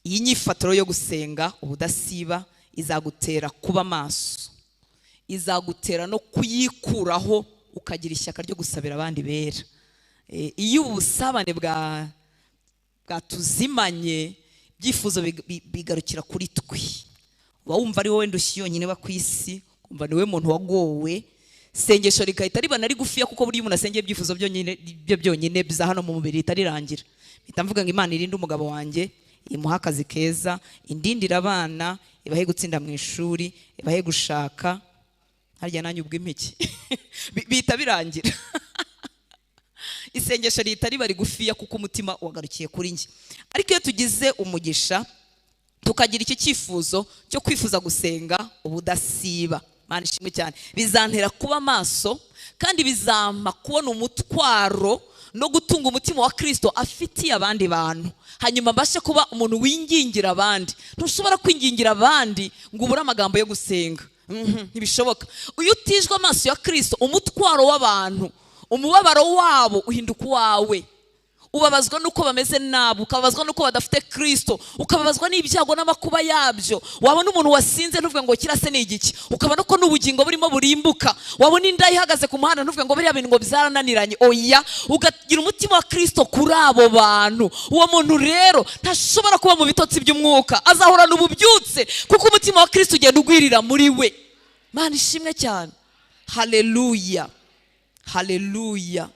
Iyi nyifatiro yo gusenga ubudasiba izagutera kuba maso, izagutera no kuyikuraho ukagira ishyaka ryo gusabira abandi bera. Iyo ubusabane bwa Bwatuzimanye, ibyifuzo bigarukira kuri twe. Uba wumva ari wowe ndushyi yonyine ba ku isi, kumva ni wowe muntu wagowe. Sengesho rigahita riba na rigufiya, kuko buriya umuntu asengeye ibyifuzo byonyine, byo byonyine biza hano mu mubiri ritarirangira. Mpita mvuga ngo Imana irinde umugabo wanjye, imuhe akazi keza, indindire abana, ibahe gutsinda mu ishuri, ibahe gushaka, harya nanjye ubwo impiki. Bihita birangira. Isengesho rihita riba rigufiya kuko umutima wagarukiye kuri njye. Ariko iyo tugize umugisha tukagira iki cyifuzo cyo kwifuza gusenga ubudasiba, Mana ishimwe cyane, bizantera kuba maso kandi bizampa kubona umutwaro no gutunga umutima wa Kristo afitiye abandi bantu, hanyuma mbashe kuba umuntu wingingira abandi. Ntushobora kwingingira abandi ngo ubure amagambo yo gusenga. Ntibishoboka. Iyo utijwe amaso ya Kristo, umutwaro w'abantu, umubabaro wabo uhinduka uwawe. Ubabazwa nuko bameze nabi, ukababazwa nuko badafite Kristo, ukababazwa n'ibyago n'amakuba yabyo. Wabona umuntu wasinze ntuvuge ngo kirase ni igiki, ukabona ko n'ubugingo burimo burimbuka. Wabona inda ihagaze ku muhanda ntuvuge ngo biriya bintu ngo byarananiranye. Oya, ugagira umutima wa Kristo kuri abo bantu. Uwo muntu rero ntashobora kuba mu bitotsi by'umwuka, azahorana ububyutse kuko umutima wa Kristo ugenda ugwirira muri we. Mana ishimwe cyane. Haleluya, haleluya.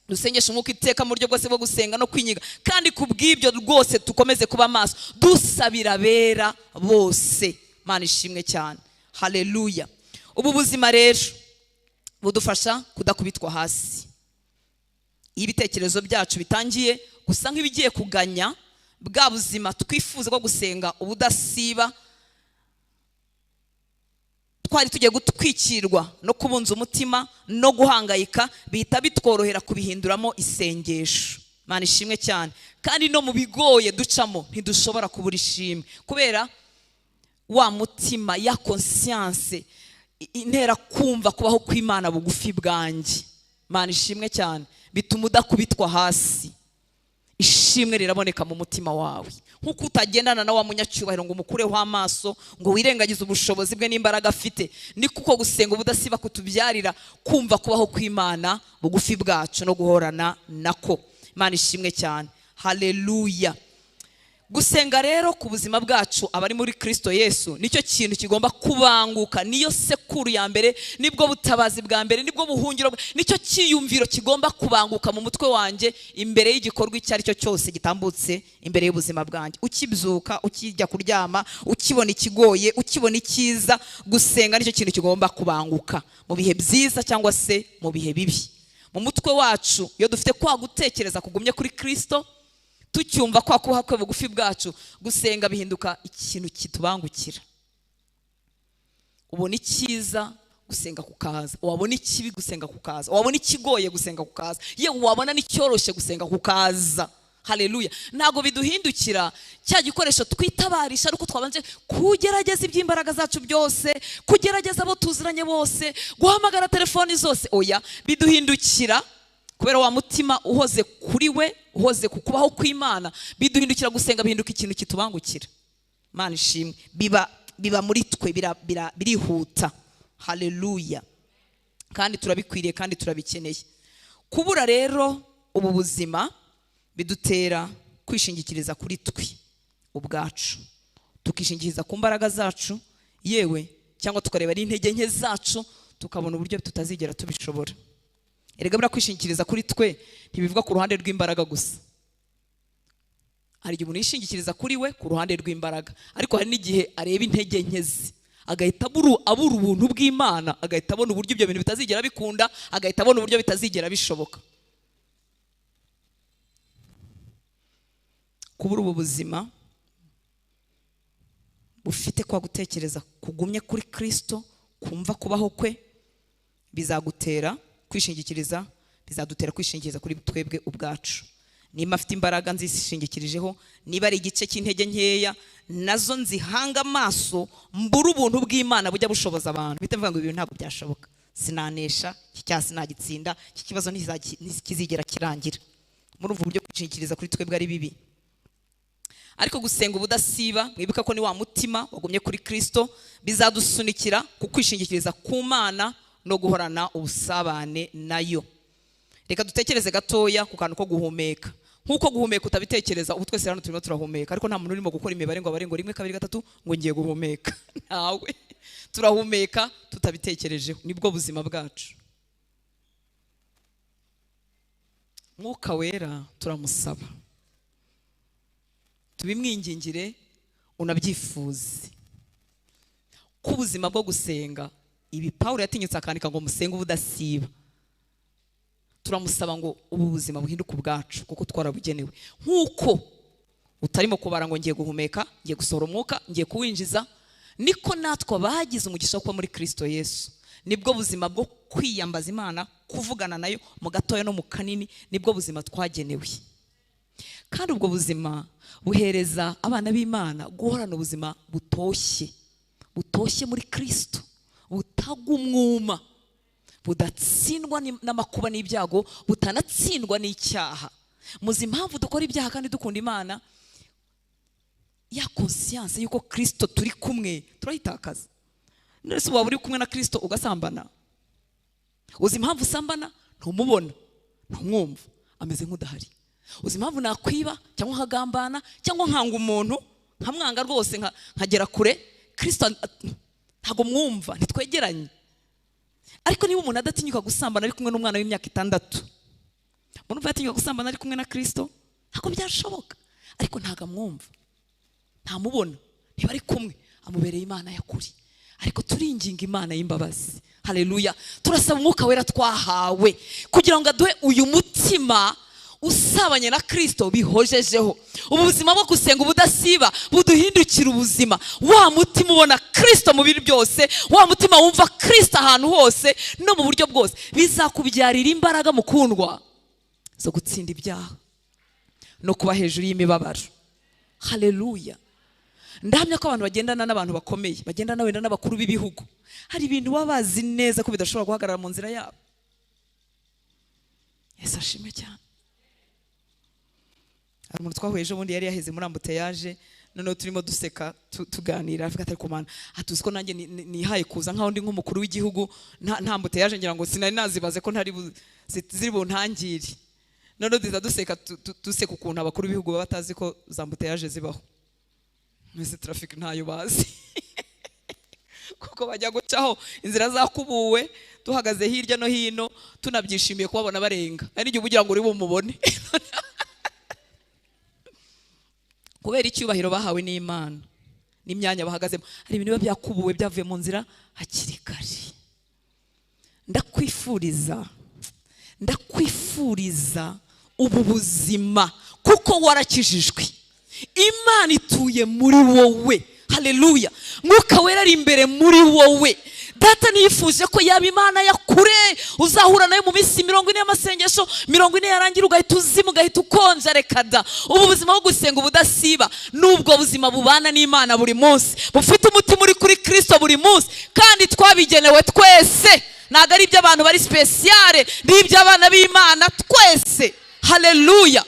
Dusengeshe umwuka iteka mu buryo bwose bwo gusenga no kwinyiga, kandi kubw'ibyo rwose tukomeze kuba maso dusabira abera bose. Mana ishimwe cyane. Haleluya. Ubu buzima rero budufasha kudakubitwa hasi. Iyo ibitekerezo byacu bitangiye gusa nk'ibigiye kuganya bwa buzima twifuza bwo gusenga ubudasiba, twari tugiye gutwikirwa no kubunza umutima no guhangayika, bihita bitworohera kubihinduramo isengesho. Mana ishimwe cyane. Kandi no mu bigoye ducamo ntidushobora kubura ishimwe, kubera wa mutima ya conscience intera kumva kubaho kw'Imana bugufi bwanjye. Mana ishimwe cyane. Bituma udakubitwa hasi. Ishimwe riraboneka mu mutima wawe. Nkuko utagendana na wa munyacyubahiro ngo umukureho amaso, ngo wirengagize ubushobozi bwe n'imbaraga afite, ni kuko gusenga ubudasiba kutubyarira kumva kubaho kw'Imana bugufi bwacu no guhorana nako. Imana ishimwe cyane. Haleluya. Gusenga rero ku buzima bwacu abari muri Kristo Yesu nicyo kintu kigomba kubanguka, niyo sekuru ya mbere, nibwo butabazi bwa mbere, nibwo buhungiro, nicyo cyiyumviro kigomba kubanguka mu mutwe wanjye imbere y'igikorwa icyo ari cyo cyose gitambutse imbere y'ubuzima bwanjye. Ukibyuka, ukijya kuryama, ukibona ikigoye, ukibona icyiza, gusenga nicyo kintu kigomba kubanguka mu bihe byiza cyangwa se mu bihe bibi. Mu mutwe wacu iyo dufite kwa gutekereza kugumye kuri Kristo, tucyumva kwa kuha kwe bugufi bwacu, gusenga bihinduka ikintu kitubangukira. Ubona icyiza gusenga kukaza, wabona ikibi gusenga kukaza, wabona ikigoye gusenga kukaza, yewe wabona n'icyoroshye gusenga kukaza. Haleluya. Ntago biduhindukira cya gikoresho twitabarisha ariko twabanje kugerageza iby'imbaraga zacu byose, kugerageza abo tuziranye bose, guhamagara telefoni zose. Oya, biduhindukira kubera wa mutima uhoze kuri we, uhoze ku kubaho kw'Imana, biduhindukira gusenga bihinduka ikintu kitubangukira. Mana ishimwe. Biba muri twe, birihuta. Haleluya. Kandi turabikwiriye kandi turabikeneye. Kubura rero ubu buzima bidutera kwishingikiriza kuri twe ubwacu, tukishingikiriza ku mbaraga zacu, yewe cyangwa tukareba n'intege nke zacu, tukabona uburyo tutazigera tubishobora. Erega buriya kwishingikiriza kuri twe ntibivuga ku ruhande rw'imbaraga gusa. Hari igihe umuntu yishingikiriza kuri we ku ruhande rw'imbaraga, ariko hari n'igihe areba intege nke ze agahita abura ubuntu bw'Imana, agahita abona uburyo ibyo bintu bitazigera bikunda, agahita abona uburyo bitazigera bishoboka. Kubura ubu buzima bufite kwa gutekereza kugumye kuri Kristo, kumva kubaho kwe, bizagutera kwishingikiriza, bizadutera kwishingikiriza kuri twebwe ubwacu. Niba afite imbaraga nzishingikirijeho, niba ari igice cy'intege nkeya nazo nzihanga amaso, mbura ubuntu bw'Imana bujya bushoboza abantu. Bite mvuga ngo ibi ntabwo byashoboka, sinanesha iki cyaha, sinagitsinda iki kibazo, ntikizigera kirangira. Muri ubu buryo kwishingikiriza kuri twebwe ari bibi. Ariko gusenga ubudasiba, mwibuka ko ni wa mutima wagumye kuri Kristo, bizadusunikira ku kwishingikiriza ku Mana no guhorana ubusabane nayo. Reka dutekereze gatoya ku kantu ko guhumeka. Nkuko guhumeka utabitekereza, ubu twese hano turimo turahumeka, ariko nta muntu urimo gukora imibare ngo abare ngo 1 2 3 ngo ngiye guhumeka. Ntawe. Turahumeka tutabitekerejeho, nibwo buzima bwacu. Mwuka Wera turamusaba, tubimwingingire, unabyifuze ko ubuzima bwo gusenga, ibi Paulo yatinyutse akandika ngo musenge ubudasiba. Turamusaba ngo ubu buzima buhinduke ubwacu kuko twarabugenewe. Nkuko utarimo kubara ngo ngiye guhumeka, ngiye gusohora umwuka, ngiye kuwinjiza, niko natwe bagize umugisha wo kuba muri Kristo Yesu. Nibwo buzima bwo kwiyambaza Imana, kuvugana nayo mu gatoya no mu kanini, nibwo buzima twagenewe. Kandi ubwo buzima buhereza abana b'Imana guhorana ubuzima butoshye, butoshye muri Kristo, butagumwuma, budatsindwa n'amakuba n'ibyago, butanatsindwa n'icyaha. Muzi impamvu dukora ibyaha kandi dukunda Imana? Ya conscience yuko Kristo turi kumwe turayitakaza. Nese waba uri kumwe na Kristo ugasambana, uzi impamvu usambana? Ntumubona, ntumwumva, ameze nk'udahari. Uzi impamvu nakwiba cyangwa nkagambana cyangwa nkanga umuntu, nkamwanga rwose nkagera kure? Kristo ntago mwumva, ntitwegeranye. Ariko niba umuntu adatinyuka gusambana ari kumwe n'umwana w'imyaka 6, umuntu yatinyuka gusambana ari kumwe na Kristo, ntabwo byashoboka. Ariko ntago amwumva, ntamubona, ntibari kumwe, amubereye Imana yakuri. Ariko turinginga Imana y'imbabazi. Haleluya. Turasaba Umwuka Wera twahawe kugira ngo aduhe uyu mutima usabanye na Kristo bihojejeho. Ubu buzima bwo gusenga ubudasiba buduhindukira ubuzima. Wa mutima ubona Kristo mu bintu byose, wa mutima wumva Kristo ahantu hose no mu buryo bwose, bizakubyarira imbaraga mukundwa zo gutsinda ibyaha no kuba hejuru y'imibabaro. Haleluya. Ndahamya ko abantu bagendana n'abantu bakomeye, bagendana wenda n'abakuru b'ibihugu, hari ibintu baba bazi neza ko bidashobora guhagarara mu nzira yabo. Yesu ashimwe cyane. Hari umuntu twahuye ejo bundi yari yaheze muri ambuteyaje, noneho turimo duseka tuganira, avuga ati komana, atuzi ko nanjye nihaye kuza nkaho ndi nk'umukuru w'igihugu, nta ambuteyaje ngira ngo sinari nazibaze ko ntari ziri buntangire. Noneho duhita duseka, duseka ukuntu abakuru b'ibihugu baba batazi ko za ambuteyaje zibaho. Mwese traffic ntayo bazi. Kuko bajya gucaho inzira zakubuwe, duhagaze hirya no hino, tunabyishimiye kubabona barenga. Ari igihe ugira ngo uri bumubone. Kubera icyubahiro bahawe n'Imana n'imyanya bahagazemo, hari ibintu biba byakubuwe byavuye mu nzira hakiri kare. Ndakwifuriza ubu buzima kuko warakijijwe. Imana ituye muri wowe. Haleluya. Mwuka Wera ari imbere muri wowe. Data nifuje ko yaba Imana ya kure uzahura nayo mu minsi 40 y'amasengesho, 40 yarangira ugahita uzima, ugahita ukonja. Reka da. Ubu buzima bwo gusenga ubudasiba nubwo buzima bubana n'Imana buri munsi, bufite umutima uri kuri Kristo buri munsi, kandi twabigenewe twese. Ntago ari iby'abantu bari spéciale, ni iby'abana b'Imana twese. Haleluya.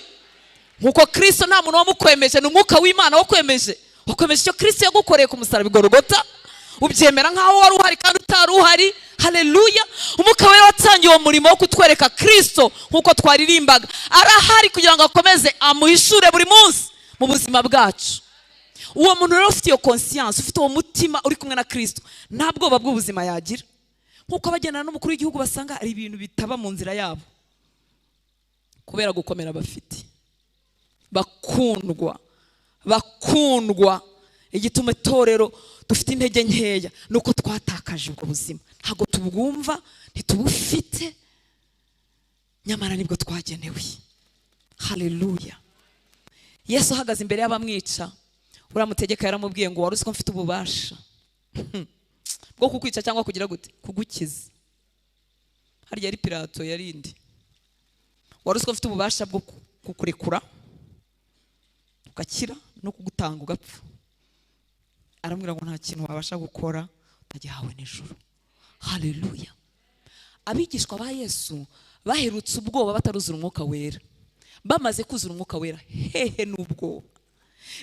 Nkuko Kristo nta muntu wamukwemeje, ni umwuka w'Imana wakwemeje. Wakwemeje icyo Kristo yagukoreye ku musaraba i Golgotha, ubyemera nkaho wari uhari kandi utari uhari. Haleluya. Umwuka Wera watangiye uwo murimo wo kutwereka Kristo nkuko twaririmbaga, arahari kugira ngo akomeze amuhishure buri munsi mu buzima bwacu. Uwo muntu rero ufite iyo conscience, ufite uwo mutima uri kumwe na Kristo, nta bwoba bw'ubuzima yagira. Nkuko abagendana n'umukuru w'igihugu basanga hari ibintu bitaba mu nzira yabo kubera gukomera bafite. Bakundwa, bakundwa, igituma itorero dufite intege nkeya nuko twatakaje ubwo buzima. Ntabwo tubwumva, ntitubufite, nyamara nibwo twagenewe. Haleluya. Yesu ahagaze imbere y'abamwica, uramutegeka yaramubwiye ngo wari uzi ko mfite ububasha bwo kukwica cyangwa kugira gute, kugukiza. Harya yari Pilato yarindi. Wari uzi ko mfite ububasha bwo kukurekura ugakira no kugutanga ugapfa. Aramubwira ngo nta kintu wabasha gukora utagihawe n'ijuru. Haleluya. Abigishwa ba Yesu baherutse ubwoba bataruzura Umwuka Wera. Bamaze kuzura Umwuka Wera, hehe n'ubwoba.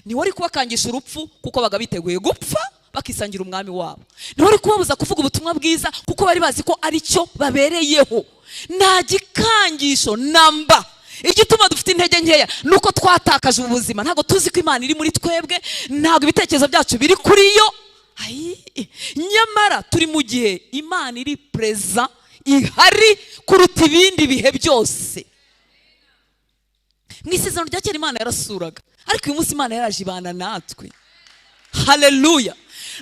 Ni wari kubakangisha urupfu kuko baga biteguye gupfa bakisangira umwami wabo. Ni wari kubabuza kuvuga ubutumwa bwiza kuko bari bazi ko ari cyo babereyeho. Nta gikangisho namba Igituma dufite intege nkeya nuko twatakaje ubuzima. Ntabwo tuzi ko Imana iri muri twebwe, ntabwo ibitekerezo byacu biri kuri yo. Nyamara turi mu gihe Imana iri present, ihari kuruta ibindi bihe byose. Mu isezerano rya kera Imana yarasuraga, ariko uyu munsi Imana yaraje ibana natwe. Haleluya.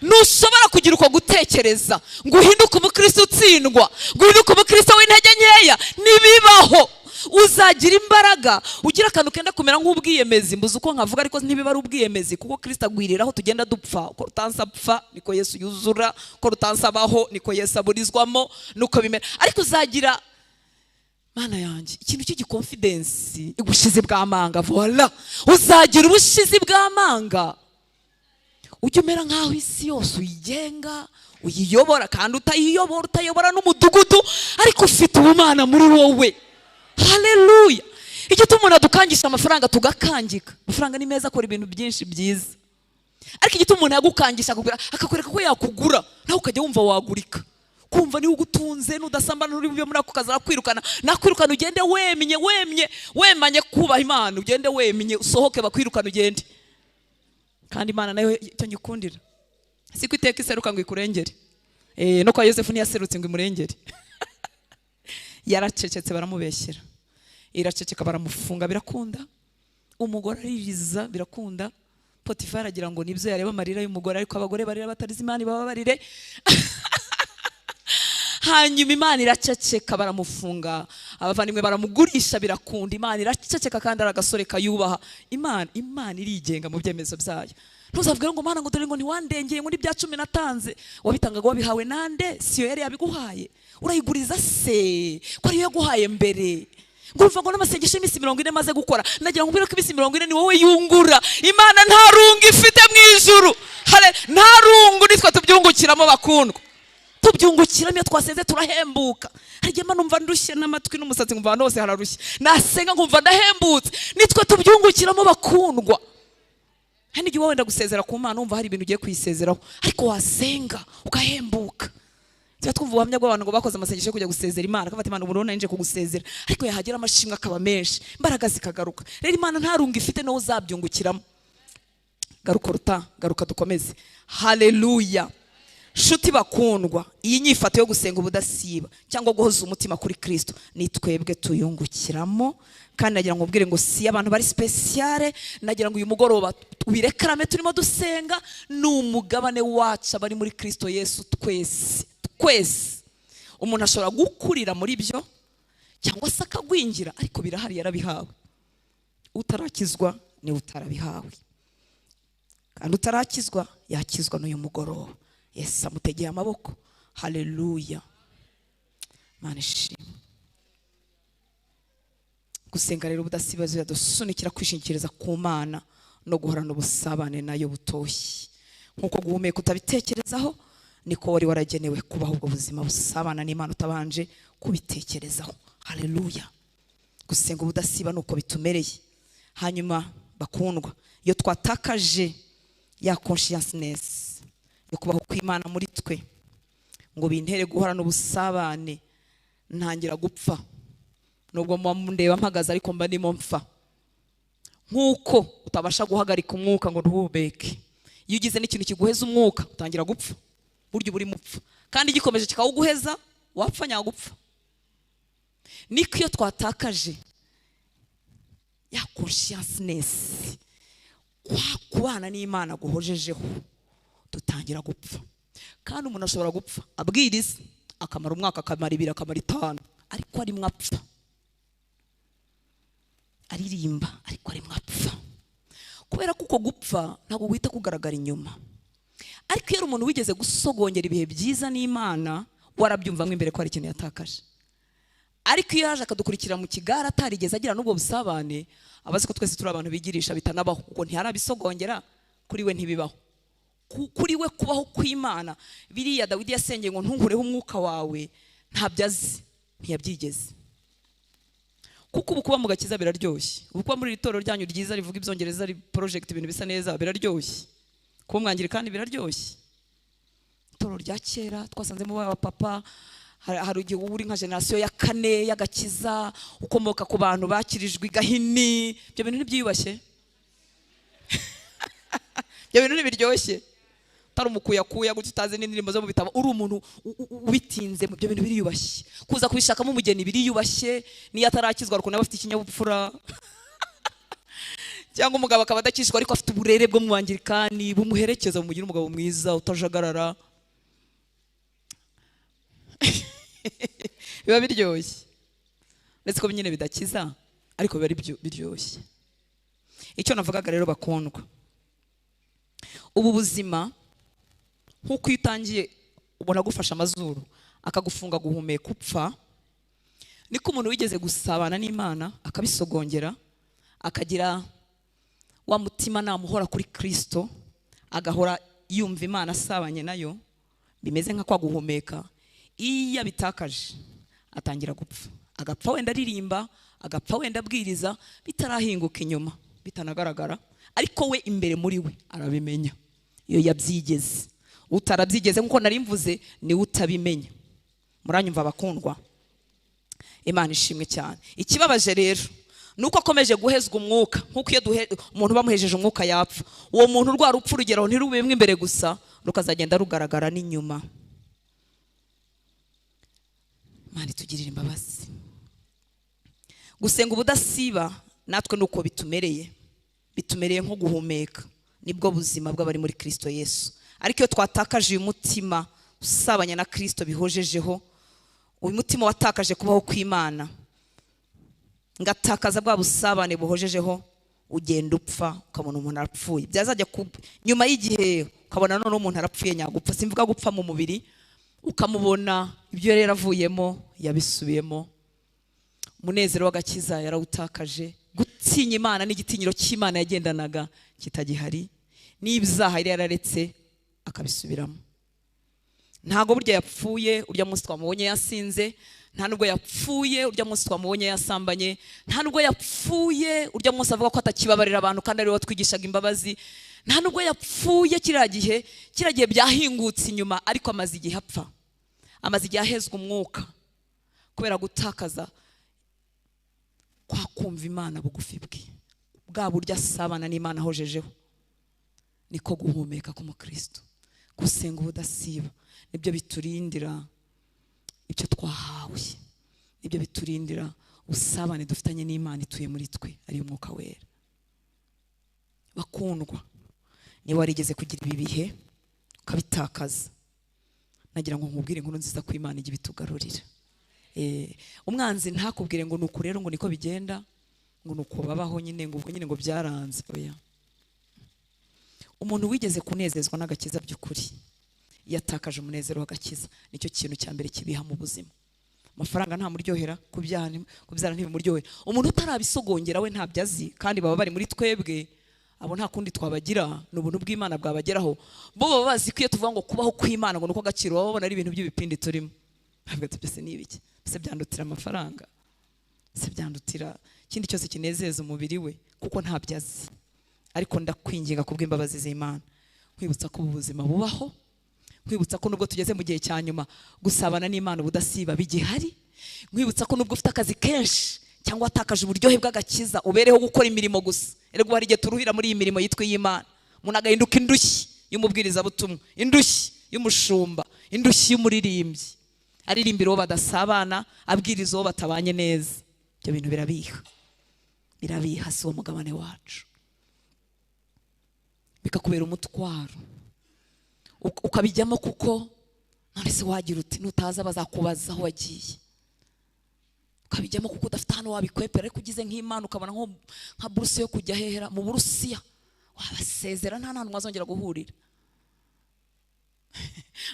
Ntushobora kugira uko gutekereza ngo uhinduke umukristo utsindwa, ngo uhinduke umukristo w'intege nkeya. Ntibibaho. Uzagira imbaraga, ugira akantu kenda kumera nk'ubwiyemezi. Mbuze uko nkavuga, ariko ntibiba ari ubwiyemezi, kuko Kristo agwirira aho tugenda dupfa. Uko rutansa apfa niko Yesu yuzura, uko rutansa abaho niko Yesu aburizwamo, nuko bimera. Ariko uzagira, Mana yanjye, ikintu cy'igikonfidensi, ubushizi bw'amanga. Voila, uzagira ubushizi bw'amanga, ujye umera nk'aho isi yose uyigenga, uyiyobora, kandi utayiyobora, utayobora n'umudugudu, ariko ufite ubumana muri wowe. Haleluya. Igituma umuntu adukangisha amafaranga tugakangika. Amafaranga ni meza, akora ibintu byinshi byiza, ariko igituma umuntu yagukangisha akakwereka ko yakugura, nawe ukajya wumva wagurika, kumva niwe ugutunze, nudasambana nturi bube muri ako kazi arakwirukana, nakwirukana ugende wemye, wemye, wemanye kubaha Imana, ugende wemye, usohoke bakwirukana ugende. Kandi Imana nayo icyo nyikundira, siko iteka iseruka ngo ikurengere. No kwa Yosefu ntiyaserutse ngo imurengere. Yaracecetse baramubeshyera, iraceceka baramufunga, birakunda. Umugore aririza, birakunda. Potifari agira ngo nibyo yareba amarira y'umugore, ariko abagore barira batarize, Imana ibababarire. Hanyuma Imana iraceceka baramufunga, abavandimwe baramugurisha, birakunda. Imana iraceceka, kandi ari agasore kayubaha Imana. Imana irigenga mu byemezo byayo. Ntuzavuge ngo Mana, ngo dore ngo ntiwandengeye, ngo n'ibya 10 natanze. Wabitangaga wabihawe nande? Siyo yari yabiguhaye? Urayiguriza se ko ariyo yaguhaye mbere? Ngo urumva ngo n'amasengesho y'iminsi 40 maze gukora, nagira ngo mbwire ko iminsi 40 ni wowe yungura. Imana nta rungu ifite mu ijuru, nta rungu. Nitwe tubyungukiramo bakundwa, tubyungukiramo. Iyo twasenze turahembuka. Hari igihe numva ndushye n'amatwi n'umusatsi, nkumva ahantu hose hararushye, nasenga nkumva ndahembutse. Nitwe tubyungukiramo bakundwa. Hari n'igihe wenda gusezera ku Mana wumva hari ibintu ugiye kuyisezeraho, ariko wasenga ugahembuka. Tuba twumva ubuhamya bw'abantu ngo bakoze amasengesho yo kujya gusezera Imana, akafata Imana, ubu nje kugusezera, ariko yahagera amashimwe akaba menshi, imbaraga zikagaruka. Rero Imana nta rungu ifite, nawe uzabyungukiramo. Garuka ruta, garuka dukomeze. Haleluya. Shuti bakundwa, iyi nyifato yo gusenga ubudasiba cyangwa guhoza umutima kuri Kristo ni twebwe tuyungukiramo. Kandi nagira ngo ubwire ngo si abantu bari spéciale, nagira ngo uyu mugoroba ubirekarame turimo dusenga, ni umugabane wacu abari muri Kristo Yesu twese. Twese umuntu ashobora gukurira muri byo cyangwa se akagwingira, ariko birahari, yarabihawe. Utarakizwa ni utarabihawe, kandi utarakizwa yakizwa n'uyu mugoroba. Yesu amutegeye amaboko. Haleluya. Mana ishimwe. Gusenga rero ubudasiba biradusunikira kwishingikiriza ku Mana no guhorana ubusabane nayo butoshye. Nkuko guhumeka utabitekerezaho, niko wari waragenewe kubaho ubwo buzima busabana n'Imana utabanje kubitekerezaho. Haleluya. Gusenga ubudasiba nuko bitumereye. Hanyuma bakundwa, iyo twatakaje ya consciousness yo kubaho kw'Imana muri twe ngo bintere guhorana ubusabane, ntangira gupfa. Nubwo muba mundeba mpagaze, ariko mba ndimo mpfa. Nkuko utabasha guhagarika umwuka ngo ntuhumeke, iyo ugize n'ikintu kiguheza umwuka utangira gupfa. Burya uba urimo upfa, kandi gikomeje kikawuguheza wapfa nyagupfa. Niko iyo twatakaje ya consciousness, kwa kubana n'Imana guhojejeho, dutangira gupfa. Kandi umuntu ashobora gupfa abwiriza, akamara umwaka, akamara 2, akamara 5, ariko arimo apfa. Aririmba ariko arimo apfa. Kubera ko uko gupfa ntabwo guhita kugaragara inyuma, ariko iyo ari umuntu wigeze gusogongera ibihe byiza n'Imana, warabyumvamo imbere ko hari ikintu yatakaje. Ariko iyo yaje akadukurikira mu kigare atarigeze agira n'ubwo busabane, abazi ko twese turi abantu bigirisha bitanabaho, kuko ntiharabisogongera, kuri we ntibibaho. Kuri we kubaho kw'Imana, biriya Dawidi yasengeye ngo ntunkureho umwuka wawe, ntabyo azi, ntiyabyigeze. Kuko ubu kuba mu gakiza biraryoshye, ubu kuba muri iri torero ryanyu ryiza rivuga ibyongereza, ri project ibintu bisa neza, biraryoshye. Kuba umwangirikani biraryoshye. Itorero rya kera twasanzemo ba papa Hari igihe uba uri nka génération ya kane y'agakiza, ukomoka ku bantu bakirijwe igahini. Ibyo bintu ntibyiyubashye, ibyo bintu ntibiryoshye. Utari umukuyakuya gutyo, utazi n'indirimbo zo mu bitabo, uri umuntu ubitinze, ibyo bintu biriyubashye. Kuza kubishakamo umugeni biriyubashye, niyo atarakizwa ariko nawe afite ikinyabupfura, cyangwa umugabo akaba adakishwa ariko afite uburere bwo mu bangirikani bumuherekeza, bumugira umugabo mwiza utajagarara. Biba biryoshye, uretse ko nyine bidakiza, ariko biba biryoshye. Icyo navugaga rero bakundwa, ubu buzima nk'uko iyo utangiye ubona agufasha amazuru akagufunga guhumeka upfa, niko umuntu wigeze gusabana n'Imana akabisogongera, akagira wa mutima namuhora kuri Kristo, agahora yumva Imana asabanye nayo, bimeze nka kwa guhumeka. Iyo abitakaje atangira gupfa, agapfa wenda aririmba, agapfa wenda abwiriza, bitarahinguka inyuma, bitanagaragara, ariko we imbere muri we arabimenya iyo yabyigeze. Utarabyigeze nkuko nari mvuze ni utabimenya. Muranyumva bakundwa? Imana ishimwe cyane. Ikibabaje rero nuko akomeje guhezwa umwuka, nkuko iyo umuntu bamuhejeje umwuka yapfa, uwo muntu rwa rupfu rugeraho ntirubemwe imbere gusa, rukazagenda rugaragara n'inyuma. Imana itugirire imbabazi. Gusenga ubudasiba natwe nuko bitumereye, bitumereye nko guhumeka, nibwo buzima bw'abari muri Kristo Yesu. Ariko iyo twatakaje uyu mutima usabanya na Kristo bihojejeho, uyu mutima watakaje kubaho kw'Imana, ngatakaza bwa busabane buhojejeho, ugenda upfa, ukabona umuntu arapfuye. Byazajya nyuma y'igihe ukabona none umuntu arapfuye nyagupfa, simvuga gupfa mu mubiri, ukamubona ibyo yari yaravuyemo yabisubiyemo. Umunezero w'agakiza yarawutakaje, gutinya Imana n'igitinyiro cy'Imana yagendanaga kitagihari, n'ibyaha yari yararetse akabisubiramo. Ntago burya yapfuye urya munsi twamubonye yasinze, nta nubwo yapfuye urya munsi twamubonye yasambanye, nta nubwo yapfuye urya munsi avuga ko atakibabarira abantu kandi ari we watwigishaga imbabazi, nta nubwo yapfuye kiriya gihe byahingutse inyuma, ariko amaze igihe apfa, amaze igihe ahezwa umwuka kubera gutakaza kwa kumva Imana bugufi bwe, bwa buryo asabana n'Imana ahojejeho. Niko guhumeka k'umukristo, gusenga ubudasiba nibyo biturindira ibyo twahawe, nibyo biturindira ubusabane dufitanye n'Imana ituye muri twe, ari umwuka wera. Bakundwa, niba warigeze kugira ibi bihe ukabitakaza, nagira ngo nkubwire inkuru nziza ko Imana ijya ibitugarurira. Umwanzi ntakubwire ngo nuko rero ngo niko bigenda, ngo nuko babaho nyine, ngo ubwo nyine ngo byaranze. Oya, umuntu wigeze kunezezwa n'agakiza by'ukuri yatakaje umunezero w'agakiza, nicyo kintu cya mbere kibiha mu buzima. Amafaranga ntamuryohera, kubyara ntibimuryohera. Umuntu utarabisogongera we ntabyo azi, kandi baba bari muri twebwe, abo nta kundi twabagira, ni ubuntu bw'Imana bwabageraho. Bo baba bazi ko iyo tuvuga ngo kubaho kw'Imana ngo nuko agaciro, baba babona ari ibintu by'ibipindi turimo. Ntabwo byose ni ibiki, se byandutira amafaranga, se byandutira ikindi cyose kinezeza umubiri we, kuko ntabyo azi. Ariko ndakwinginga kubw'imbabazi z'Imana, nkwibutsa ko ubuzima bubaho, nkwibutsa ko nubwo tugeze mu gihe cya nyuma gusabana n'Imana ubudasiba bigihari, nkwibutsa ko nubwo ufite akazi kenshi cyangwa watakaje uburyohe bw'agakiza, ubereho gukora imirimo gusa. Erega hari igihe turuhira muri iyi mirimo yitwa iy'Imana, umuntu agahinduka indushyi y'umubwirizabutumwa, indushyi y'umushumba, indushyi y'umuririmbyi, aririmbira uwo badasabana, abwiriza uwo batabanye neza. Ibyo bintu birabiha, birabiha, si uwo mugabane wacu. Bikakubera umutwaro, ukabijyamo kuko none se wagira uti nutaza bazakubaza aho wagiye. Ukabijyamo kuko udafite hano wabikwepera, ariko ugize nk'Imana ukabona nka buruse yo kujya hehera mu Burusiya, wabasezera nta hantu mwazongera guhurira.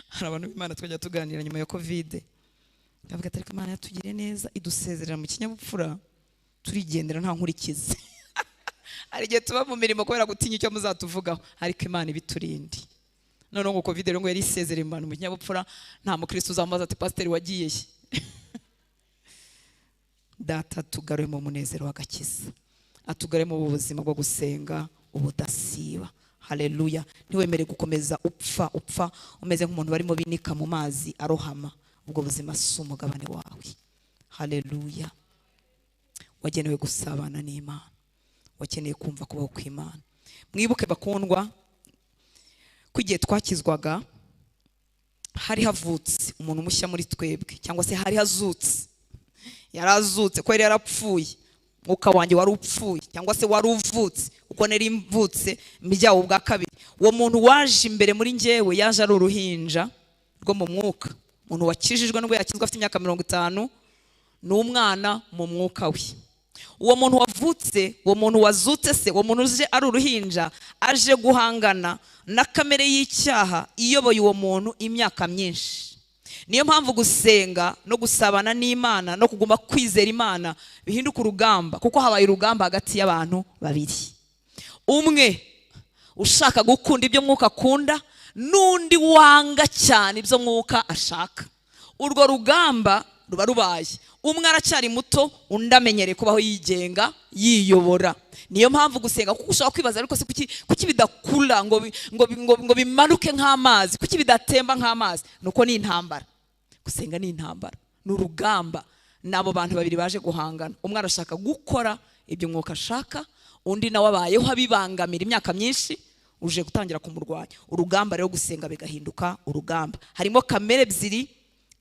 Hari abantu b'Imana twajya tuganira nyuma ya Covid, bavuga ati ariko Imana yatugiriye neza idusezerera mu kinyabupfura, turigendera nta nkurikizi. Hari igihe tuba mu mirimo kubera gutinya icyo muzatuvugaho, ariko Imana ibiturinde. None ngo Covid rero ngo yari isezereye mu kinyabupfura, nta mukristo uzamubaza ati pasiteri wagiye he? Data tugaruye mu munezero w'agakiza, atugare mu buzima bwo gusenga ubudasiba. Haleluya. Ntiwemere gukomeza upfa upfa umeze nk'umuntu barimo binika mu mazi arohama. Ubwo buzima si umugabane wawe. Haleluya. Wagenewe gusabana n'Imana, wakeneye kumva kubaho kw'Imana. Mwibuke bakundwa ko igihe twakizwaga hari havutse umuntu mushya muri twebwe, cyangwa se hari hazutse, yarazutse ko yari yarapfuye. Mwuka wanjye wari upfuye cyangwa se wari uvutse, uko nari mvutse mbyawe ubwa kabiri. Uwo muntu waje imbere muri njyewe yaje ari uruhinja rwo mu mwuka. Umuntu wakijijwe nubwo yakizwa afite imyaka 50 ni umwana mu mwuka we. Uwo muntu wavutse, uwo muntu wazutse se, uwo muntu uje ari uruhinja aje guhangana na kamere y'icyaha iyoboye uwo muntu imyaka myinshi. Niyo mpamvu gusenga no gusabana n'Imana no kuguma kwizera Imana bihinduka urugamba, kuko habaye urugamba hagati y'abantu babiri. Umwe ushaka gukunda ibyo mwuka akunda, n'undi wanga cyane ibyo mwuka ashaka. Urwo rugamba ruba rubaye. Umwe aracyari muto, undi amenyereye kubaho yigenga, yiyobora. Niyo mpamvu gusenga, kuko ushobora kwibaza ariko se kuki bidakura ngo bimanuke nk'amazi, kuki bidatemba nk'amazi? Nuko ni intambara. Gusenga ni intambara, ni urugamba. Nabo bantu babiri baje guhangana. Umwe arashaka gukora ibyo mwuka ashaka, undi nawe abayeho abibangamira imyaka myinshi, uje gutangira kumurwanya. Urugamba rero gusenga bigahinduka urugamba. Harimo kamere ebyiri,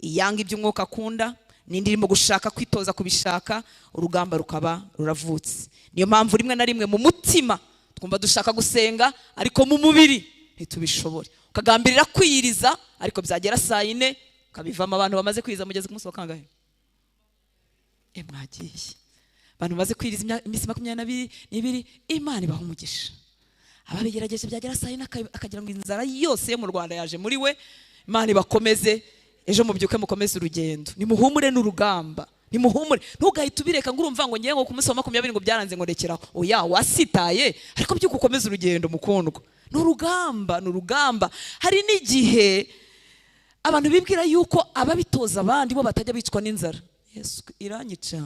iyanga ibyo umwuka akunda n'indi irimo gushaka kwitoza kubishaka. Urugamba rukaba ruravutse. Niyo mpamvu rimwe na rimwe mu mutima twumva dushaka gusenga, ariko mu mubiri ntitubishobore. Ukagambirira kwiyiriza, ariko byagera saa 4 ukabivamo. Abantu bamaze kwiyiriza mugeze ku munsi wa kangahe? Mwagiye. Abantu bamaze kwiyiriza iminsi 22, Imana ibaha umugisha. Ababigerageje byagera saa 4 akagira ngo inzara yose yo mu Rwanda yaje muri we. Imana ibakomeze, ejo mubyuke mukomeze urugendo. Nimuhumure n'urugamba, nimuhumure. Ntugahite ubireka ngo urumva ngo ngiye ngo ku munsi wa 20 ngo byaranze ngo rekeraho. Oya, wasitaye, ariko byuka ukomeze urugendo mukundwa. N'urugamba, n'urugamba. Hari n'igihe abantu bibwira yuko ababitoza abandi bo batajya bicwa n'inzara. Yesu iranyica.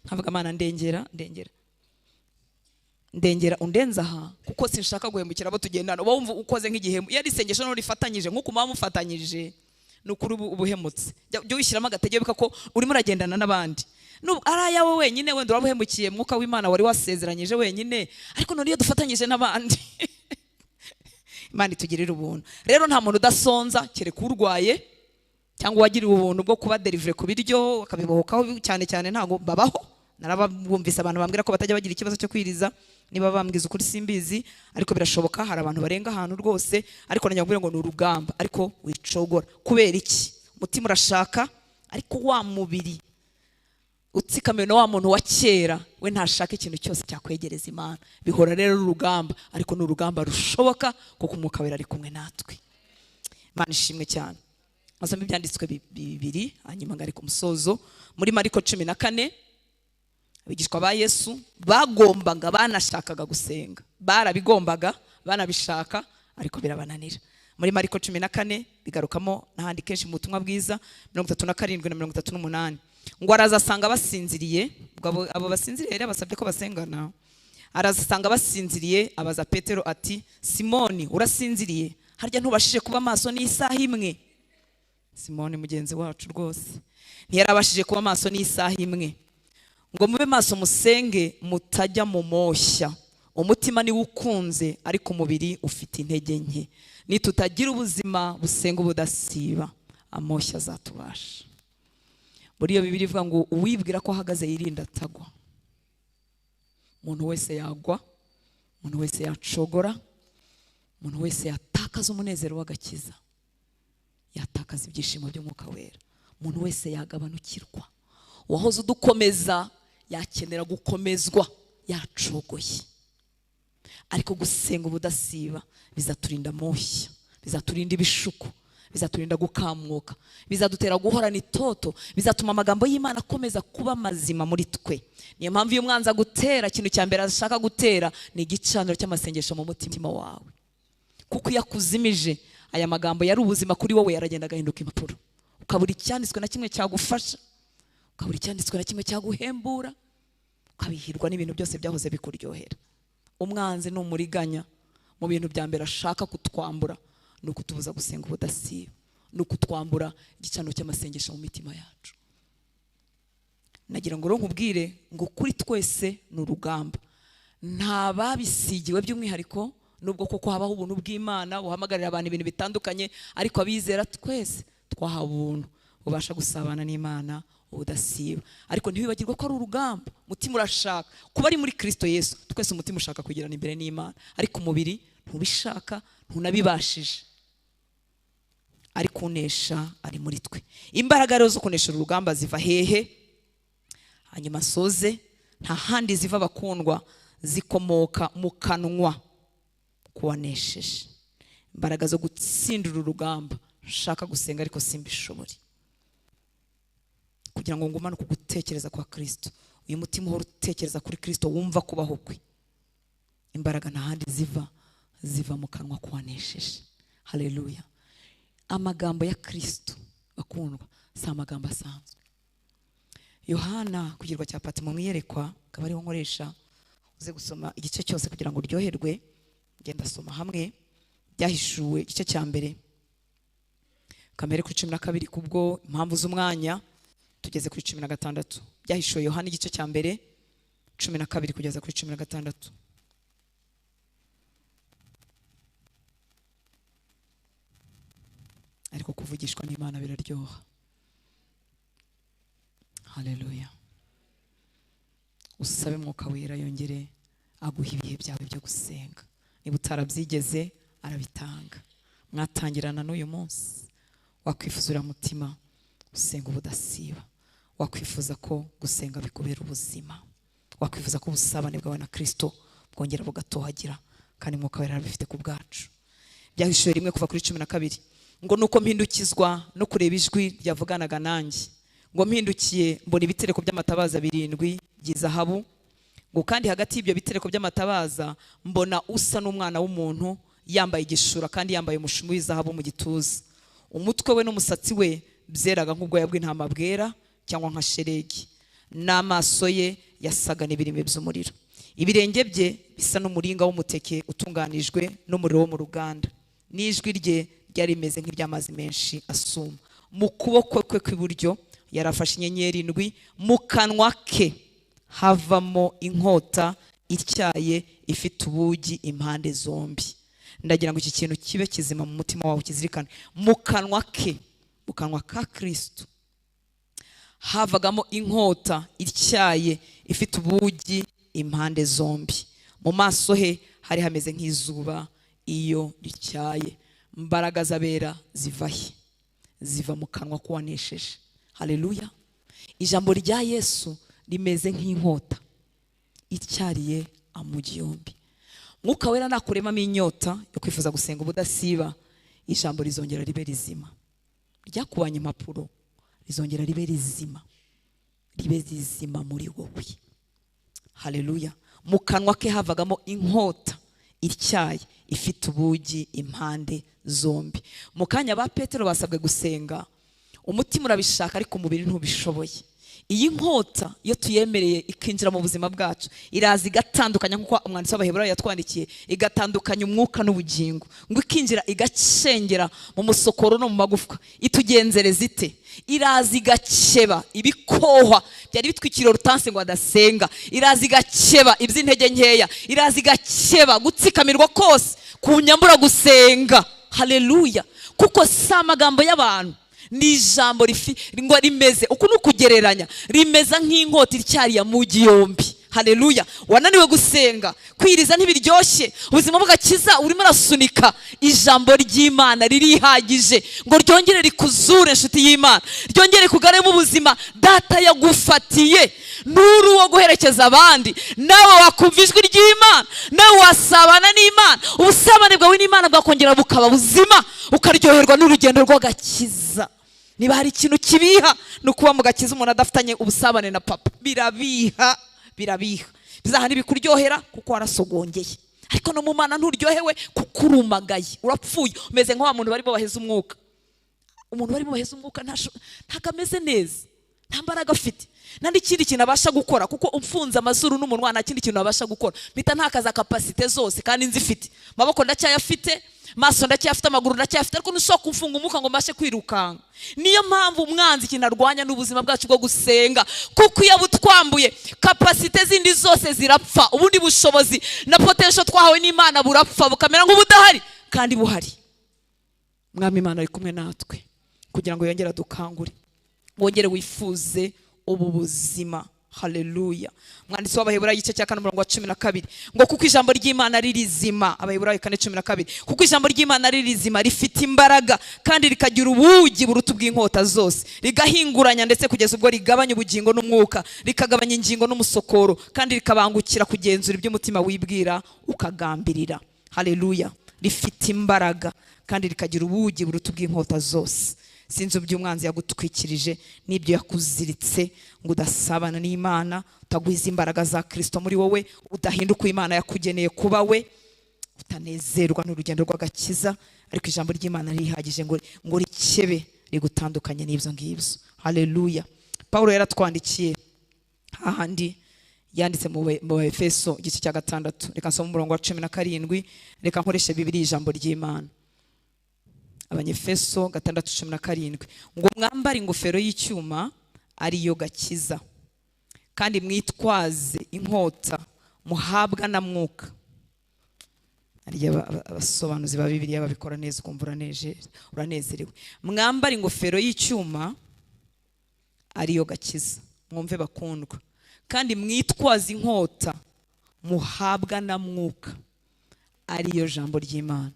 Nkavuga Mana ndengera, ndengera, ndengera undenza aha, kuko sinshaka guhemukira abo tugendana. Uba wumva ukoze nk'igihembo. Iyo ari isengesho none rifatanyije nk'uko muba mufatanyije, nukuri ubuhemutse. Jya wishyiramo agatege bika ko urimo uragendana n'abandi. Ari ayawe wenyine wenda urabuhemukiye mwuka w'Imana wari wasezeranyije wenyine, ariko none iyo dufatanyije n'abandi Imana itugirira ubuntu. Rero nta muntu udasonza kereka urwaye cyangwa wagiriwe ubuntu bwo kuba delivery ku biryo akabibohokaho. Cyane cyane ntago babaho. Narabumvise abantu bambwira ko batajya bagira ikibazo cyo kwiriza, niba bambwiza ukuri simbizi, ariko birashoboka. Hari abantu barenga ahantu rwose, ariko nanjye ngo ni urugamba, ariko wicogora. Kubera iki? Umutima urashaka, ariko wa mubiri utsikamiwe na wa muntu wa kera we ntashaka ikintu cyose cyakwegereza Imana. Bihora rero urugamba, ariko ni urugamba rushoboka kuko Umwuka Wera ari kumwe natwe. Imana ishimwe cyane. Masome ibyanditswe bibiri hanyuma ngari ku musozo. Muri Mariko 14, abigishwa ba Yesu bagombaga, banashakaga gusenga, barabigombaga, banabishaka, ariko birabananira. Muri Mariko 14 bigarukamo n'ahandi kenshi mu butumwa bwiza, 37 na 38. Ngo araza asanga basinziriye. Abo basinziriye rero basabye ko basengana. Araza asanga basinziriye, abaza Petero ati, Simoni urasinziriye? Harya ntubashije kuba maso n'isaha imwe? Simoni mugenzi wacu rwose ntiyarabashije kuba maso n'isaha imwe. Ngo mube maso musenge mutajya mu moshya. Umutima ni ukunze, ariko umubiri ufite intege nke. Nitutagira ubuzima busenga ubudasiba, amoshya azatubasha. Muri iyo Bibiliya ivuga ngo uwibwira ko ahagaze yirinda atagwa. Umuntu wese yagwa, umuntu wese yacogora, umuntu wese yatakaza umunezero w'agakiza, yatakaza ibyishimo by'Umwuka Wera. Umuntu wese yagabanukirwa. Uwahoze udukomeza yakenera gukomezwa, yacogoye. Ariko gusenga ubudasiba bizaturinda amoshya, bizaturinda ibishuko, bizaturinda gukamwoka, bizadutera guhorana itoto, bizatuma amagambo y'Imana akomeza kuba mazima muri twe. Niyo mpamvu iyo umwanzi agutera, ikintu cya mbere ashaka gutera ni igicaniro cy'amasengesho mu mutima wawe. Kuko iyo akuzimije aya magambo yari ubuzima kuri wowe, yaragenda agahinduka impapuro. Ukabura icyanditswe na kimwe cyagufasha, ukabura icyanditswe na kimwe cyaguhembura, ukabihirwa n'ibintu byose byahoze bikuryohera. Umwanzi ni umuriganya. Mu bintu bya mbere ashaka kutwambura ni ukutubuza gusenga ubudasiba, Ni ukutwambura igicaniro cy'amasengesho mu mitima yacu. Nagira ngo nkubwire ngo kuri twese ni urugamba. Nta babisigiwe by'umwihariko, nubwo koko habaho ubuntu bw'Imana buhamagarira abantu ibintu bitandukanye, ariko abizera twese twahawe ubuntu bubasha gusabana n'Imana ubudasiba. Ariko ntiwibagirwe ko ari urugamba. Umutima urashaka kuba ari muri Kristo Yesu, twese umutima ushaka kugirana imbere n'Imana, ariko umubiri ntubishaka, ntunabibashije. Ariko unesha ari muri twe. Imbaraga rero zo kunesha urugamba ziva hehe? Hanyuma soze, nta handi ziva bakundwa, zikomoka mu kanwa kuwanesheje. Imbaraga zo gutsindira urugamba, nshaka gusenga ariko simbishobore, kugira ngo ngumane ku gutekereza kwa Kristo. Uyu mutima uhora utekereza kuri Kristo, wumva kubaho kwe. Imbaraga nta handi ziva, ziva mu kanwa kuwanesheje. Haleluya. Amagambo ya Kristo bakundwa si amagambo asanzwe. Yohana ku kirwa cya Patimo mwiyerekwa, akaba ariho nkoresha, uze gusoma igice cyose kugira ngo uryoherwe. Ngenda soma hamwe byahishuwe igice cya mbere kamere kuri 12, kubwo impamvu z'umwanya tugeze kuri 16. Byahishuwe Yohana igice cya mbere 12 kugeza kuri 16. Ariko kuvugishwa n'Imana biraryoha. Haleluya. Usabe Mwuka Wera yongere aguha ibihe byawe byo gusenga. Niba utarabyigeze arabitanga. Mwatangirana n'uyu munsi, wakwifuzura mutima usenga ubudasiba, wakwifuza ko gusenga bikubera ubuzima, wakwifuza ko ubusabane bwawe na Kristo bwongera bugatohagira, kandi Mwuka Wera arabifite ku bwacu. Byahishuwe rimwe kuva kuri 12 ngo nuko mpindukizwa no kureba ijwi ryavuganaga nanjye, ngo mpindukiye mbona ibitereko by'amatabaza 7 by'izahabu, ngo kandi hagati y'ibyo bitereko by'amatabaza mbona usa n'umwana w'umuntu, yambaye igishura kandi yambaye umushumi w'izahabu mu gituza. Umutwe we n'umusatsi we byeraga nk'ubwoya bw'intama bwera cyangwa nka sheregi, n'amaso ye yasaga n'ibirimi by'umuriro. Ibirenge bye bisa n'umuringa w'umuteke utunganijwe n'umuriro wo mu ruganda, n'ijwi rye ryari rimeze nk'iry'amazi menshi asuma. Mu kuboko kwe kw'iburyo yarafashe inyenyeri 7, mu kanwa ke havamo inkota ityaye ifite ubugi impande zombi. Ndagira ngo iki kintu kibe kizima mu mutima wawe, kizirikane. Mu kanwa ke, mu kanwa ka Kristo havagamo inkota ityaye ifite ubugi impande zombi. Mu maso he hari hameze nk'izuba iyo rityaye. Imbaraga z'abera ziva he? Ziva mu kanwa k'uwanesheje. Haleluya. Ijambo rya Yesu rimeze nk'inkota ityariye amugi yombi. Mwuka Wera nakuremamo inyota yo kwifuza gusenga ubudasiba, ijambo rizongera ribe rizima. Ryakubanye impapuro rizongera ribe rizima, ribe rizima muri wowe. Haleluya. Mu kanwa ke havagamo inkota ityaye ifite ubugi impande zombi. Mu kanya ba Petero basabwe gusenga, umutima urabishaka ariko umubiri ntubishoboye. Iyi nkota iyo tuyemereye ikinjira mu buzima bwacu, iraza igatandukanya, nkuko umwanditsi w'Abaheburayo yatwandikiye, igatandukanya umwuka n'ubugingo, ngo ikinjira igacengera mu musokoro no mu magufwa. Itugenzereza ite? Iraza igakeba ibikohwa byari bitwikiriye urutansi ngo adasenga, iraza igakeba iby'intege nkeya, iraza igakeba gutsikamirwa kose kunyambura gusenga. Haleluya. Kuko si amagambo y'abantu, ni ijambo ngo rimeze uku nukugereranya, rimeza nk'inkota ityariye mugi yombi. Haleluya. Wananiwe gusenga, kwiriza ntibiryoshye, ubuzima bw'agakiza urimo urasunika, ijambo ry'Imana ririhagije ngo ryongere rikuzure inshuti y'Imana, ryongere kugaremo ubuzima data yagufatiye. Nuru wo guherekeza abandi, nawe wakumva ijwi ry'Imana, nawe wasabana n'Imana, ubusabane bwawe n'Imana bwakongera bukaba buzima, ukaryoherwa n'urugendo rw'agakiza. Niba hari ikintu kibiha ni ukuba mu gakiza umuntu adafitanye ubusabane na papa, birabiha, birabiha. Bizaha ntibikuryohera kuko warasogongeye, ariko no mu Mana nturyohewe kuko urumagaye, urapfuye, umeze nka wa muntu barimo baheza umwuka. Umuntu barimo baheza umwuka ntago ameze neza, nta mbaraga afite. Nta n'ikindi kintu abasha gukora, kuko umfunze amazuru n'umunwa nta kindi kintu abasha gukora. Mpita ntakaza capacité zose kandi nzifite. Maboko ndacyayafite, maso ndacyayafite, amaguru ndacyayafite, ariko ntushobora kumfunga umwuka ngo mbashe kwirukanka. Niyo mpamvu umwanzi ikintu arwanya n'ubuzima bwacu bwo gusenga, kuko iyo butwambuye capacité zindi zose zirapfa, ubundi bushobozi na potential twahawe n'Imana burapfa, bukamera nk'ubudahari kandi buhari. Mwami Imana ari kumwe natwe kugira ngo yongere adukangure, wongere wifuze ubu buzima. Haleluya. Umwanditsi w'Abaheburayo igice cya 4 umurongo wa 12 ngo kuko ijambo ry'Imana ari rizima. Abaheburayo 4:12, kuko ijambo ry'Imana ari rizima, rifite imbaraga kandi rikagira ubugi buruta ubw'inkota zose, rigahinguranya ndetse kugeza ubwo rigabanya ubugingo n'umwuka, rikagabanya ingingo n'umusokoro, kandi rikabangukira kugenzura iby'umutima wibwira ukagambirira. Haleluya. Rifite imbaraga kandi rikagira ubugi buruta ubw'inkota zose. Sinzi iby'umwanzi yagutwikirije n'ibyo yakuziritse ngo udasabana n'Imana, utagwiza imbaraga za Kristo muri wowe, udahinduka Imana yakugeneye kuba we, utanezerwa n'urugendo rw'agakiza. Ariko ijambo ry'Imana rihagije ngo rikebe rigutandukanye n'ibyo ngibyo. Haleluya. Paulo yaratwandikiye hahandi yanditse mu Efeso igice cya 6, reka nsome umurongo wa 17, reka nkoreshe Bibiliya ijambo ry'Imana. Abanyefeso 6:17 ngo mwambare ingofero y'icyuma ariyo gakiza, kandi mwitwaze inkota muhabwa na mwuka. Ariya abasobanuzi ba Bibiliya babikora neza, ukumva uranezerewe. Mwambare ingofero y'icyuma ariyo gakiza, mwumve bakundwa, kandi mwitwaze inkota muhabwa na mwuka ariyo jambo ry'Imana.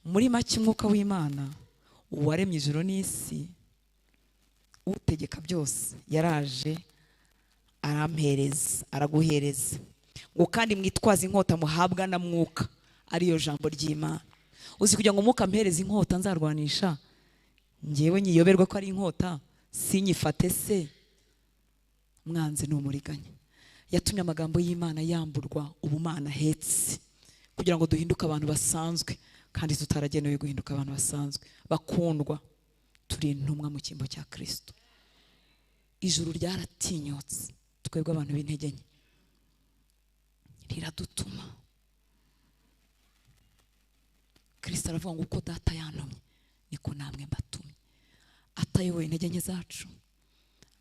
Muri make umwuka w'Imana uwaremye ijuru n'isi, utegeka byose, yaraje arampereza, araguhereza ngo kandi mwitwaze inkota muhabwa na mwuka ariyo jambo ry'Imana. Uzi kugira ngo umwuka ampereze inkota nzarwanisha, ngewe nyiyoberwe ko ari inkota sinyifate se? Mwanze ni umuriganya. Yatumye amagambo y'Imana yamburwa ubumana ahetse kugira ngo duhinduke abantu basanzwe, kandi tutaragenewe guhinduka abantu basanzwe. Bakundwa, turi intumwa mu cyimbo cya Kristo. Ijuru ryaratinyutse twebwe abantu b'intege nke, riradutuma. Kristo aravuga ngo uko data yantumye niko namwe mbatumye. Atayoboye intege nke zacu,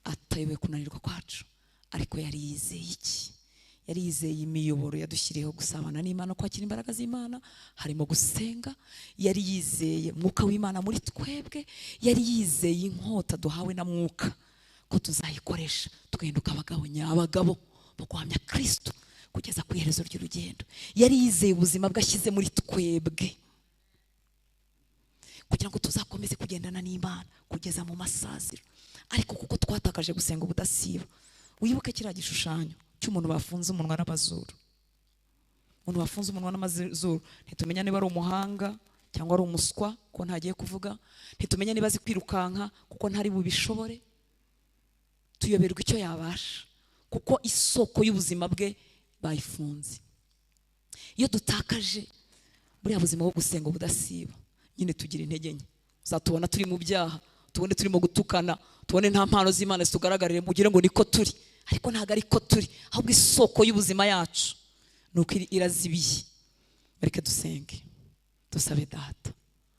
atayoboye kunanirwa kwacu, ariko yari yizeye iki? Yari yizeye imiyoboro yadushyiriyeho gusabana n'Imana, kwakira imbaraga z'Imana, harimo gusenga. Yari yizeye mwuka w'Imana muri twebwe, yari yizeye inkota duhawe na mwuka ko tuzayikoresha tugahinduka abagabo nyabagabo bo guhamya Kristo kugeza ku iherezo ry'urugendo. Yari yizeye ubuzima bwashyize muri twebwe kugira ngo tuzakomeze kugendana n'Imana kugeza mu masaziro. Ariko kuko twatakaje gusenga ubudasiba, wibuke kiriya gishushanyo cy'umuntu bafunze umunwa n'amazuru. Umuntu bafunze umunwa n'amazuru, ntitumenya niba ari umuhanga cyangwa ari umuswa kuko ntagiye kuvuga, ntitumenya niba azi kwirukanka kuko ntari bubishobore. Tuyoberwa icyo yabasha kuko isoko y'ubuzima bwe bayifunze. Iyo dutakaje buriya buzima bwo gusenga ubudasiba, nyine tugira intege nke. Uzatubona turi mu byaha, tubone turimo gutukana, tubone nta mpano z'Imana zitugaragarire, mugire ngo niko turi, ariko ntago ariko turi. Ahubwo isoko y'ubuzima yacu nuko irazibiye. Reka dusenge, dusabe data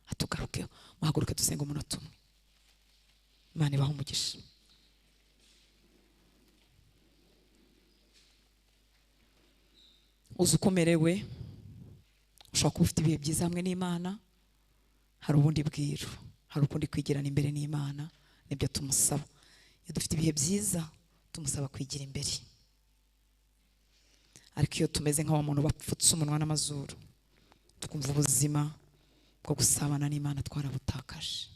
atugarukeho. Muhaguruke dusenge umunota umwe. Imana ibahe umugisha. Uzi uko umerewe, ushobora kuba ufite ibihe byiza hamwe n'Imana, hari ubundi bwiru, hari ukundi kwigirana imbere n'Imana, nibyo tumusaba. Iyo dufite ibihe byiza tumusaba kwigira imbere, ariko iyo tumeze nk'awa muntu bapfutse umunwa n'amazuru, tukumva ubuzima bwo gusabana n'Imana twarabutakaje.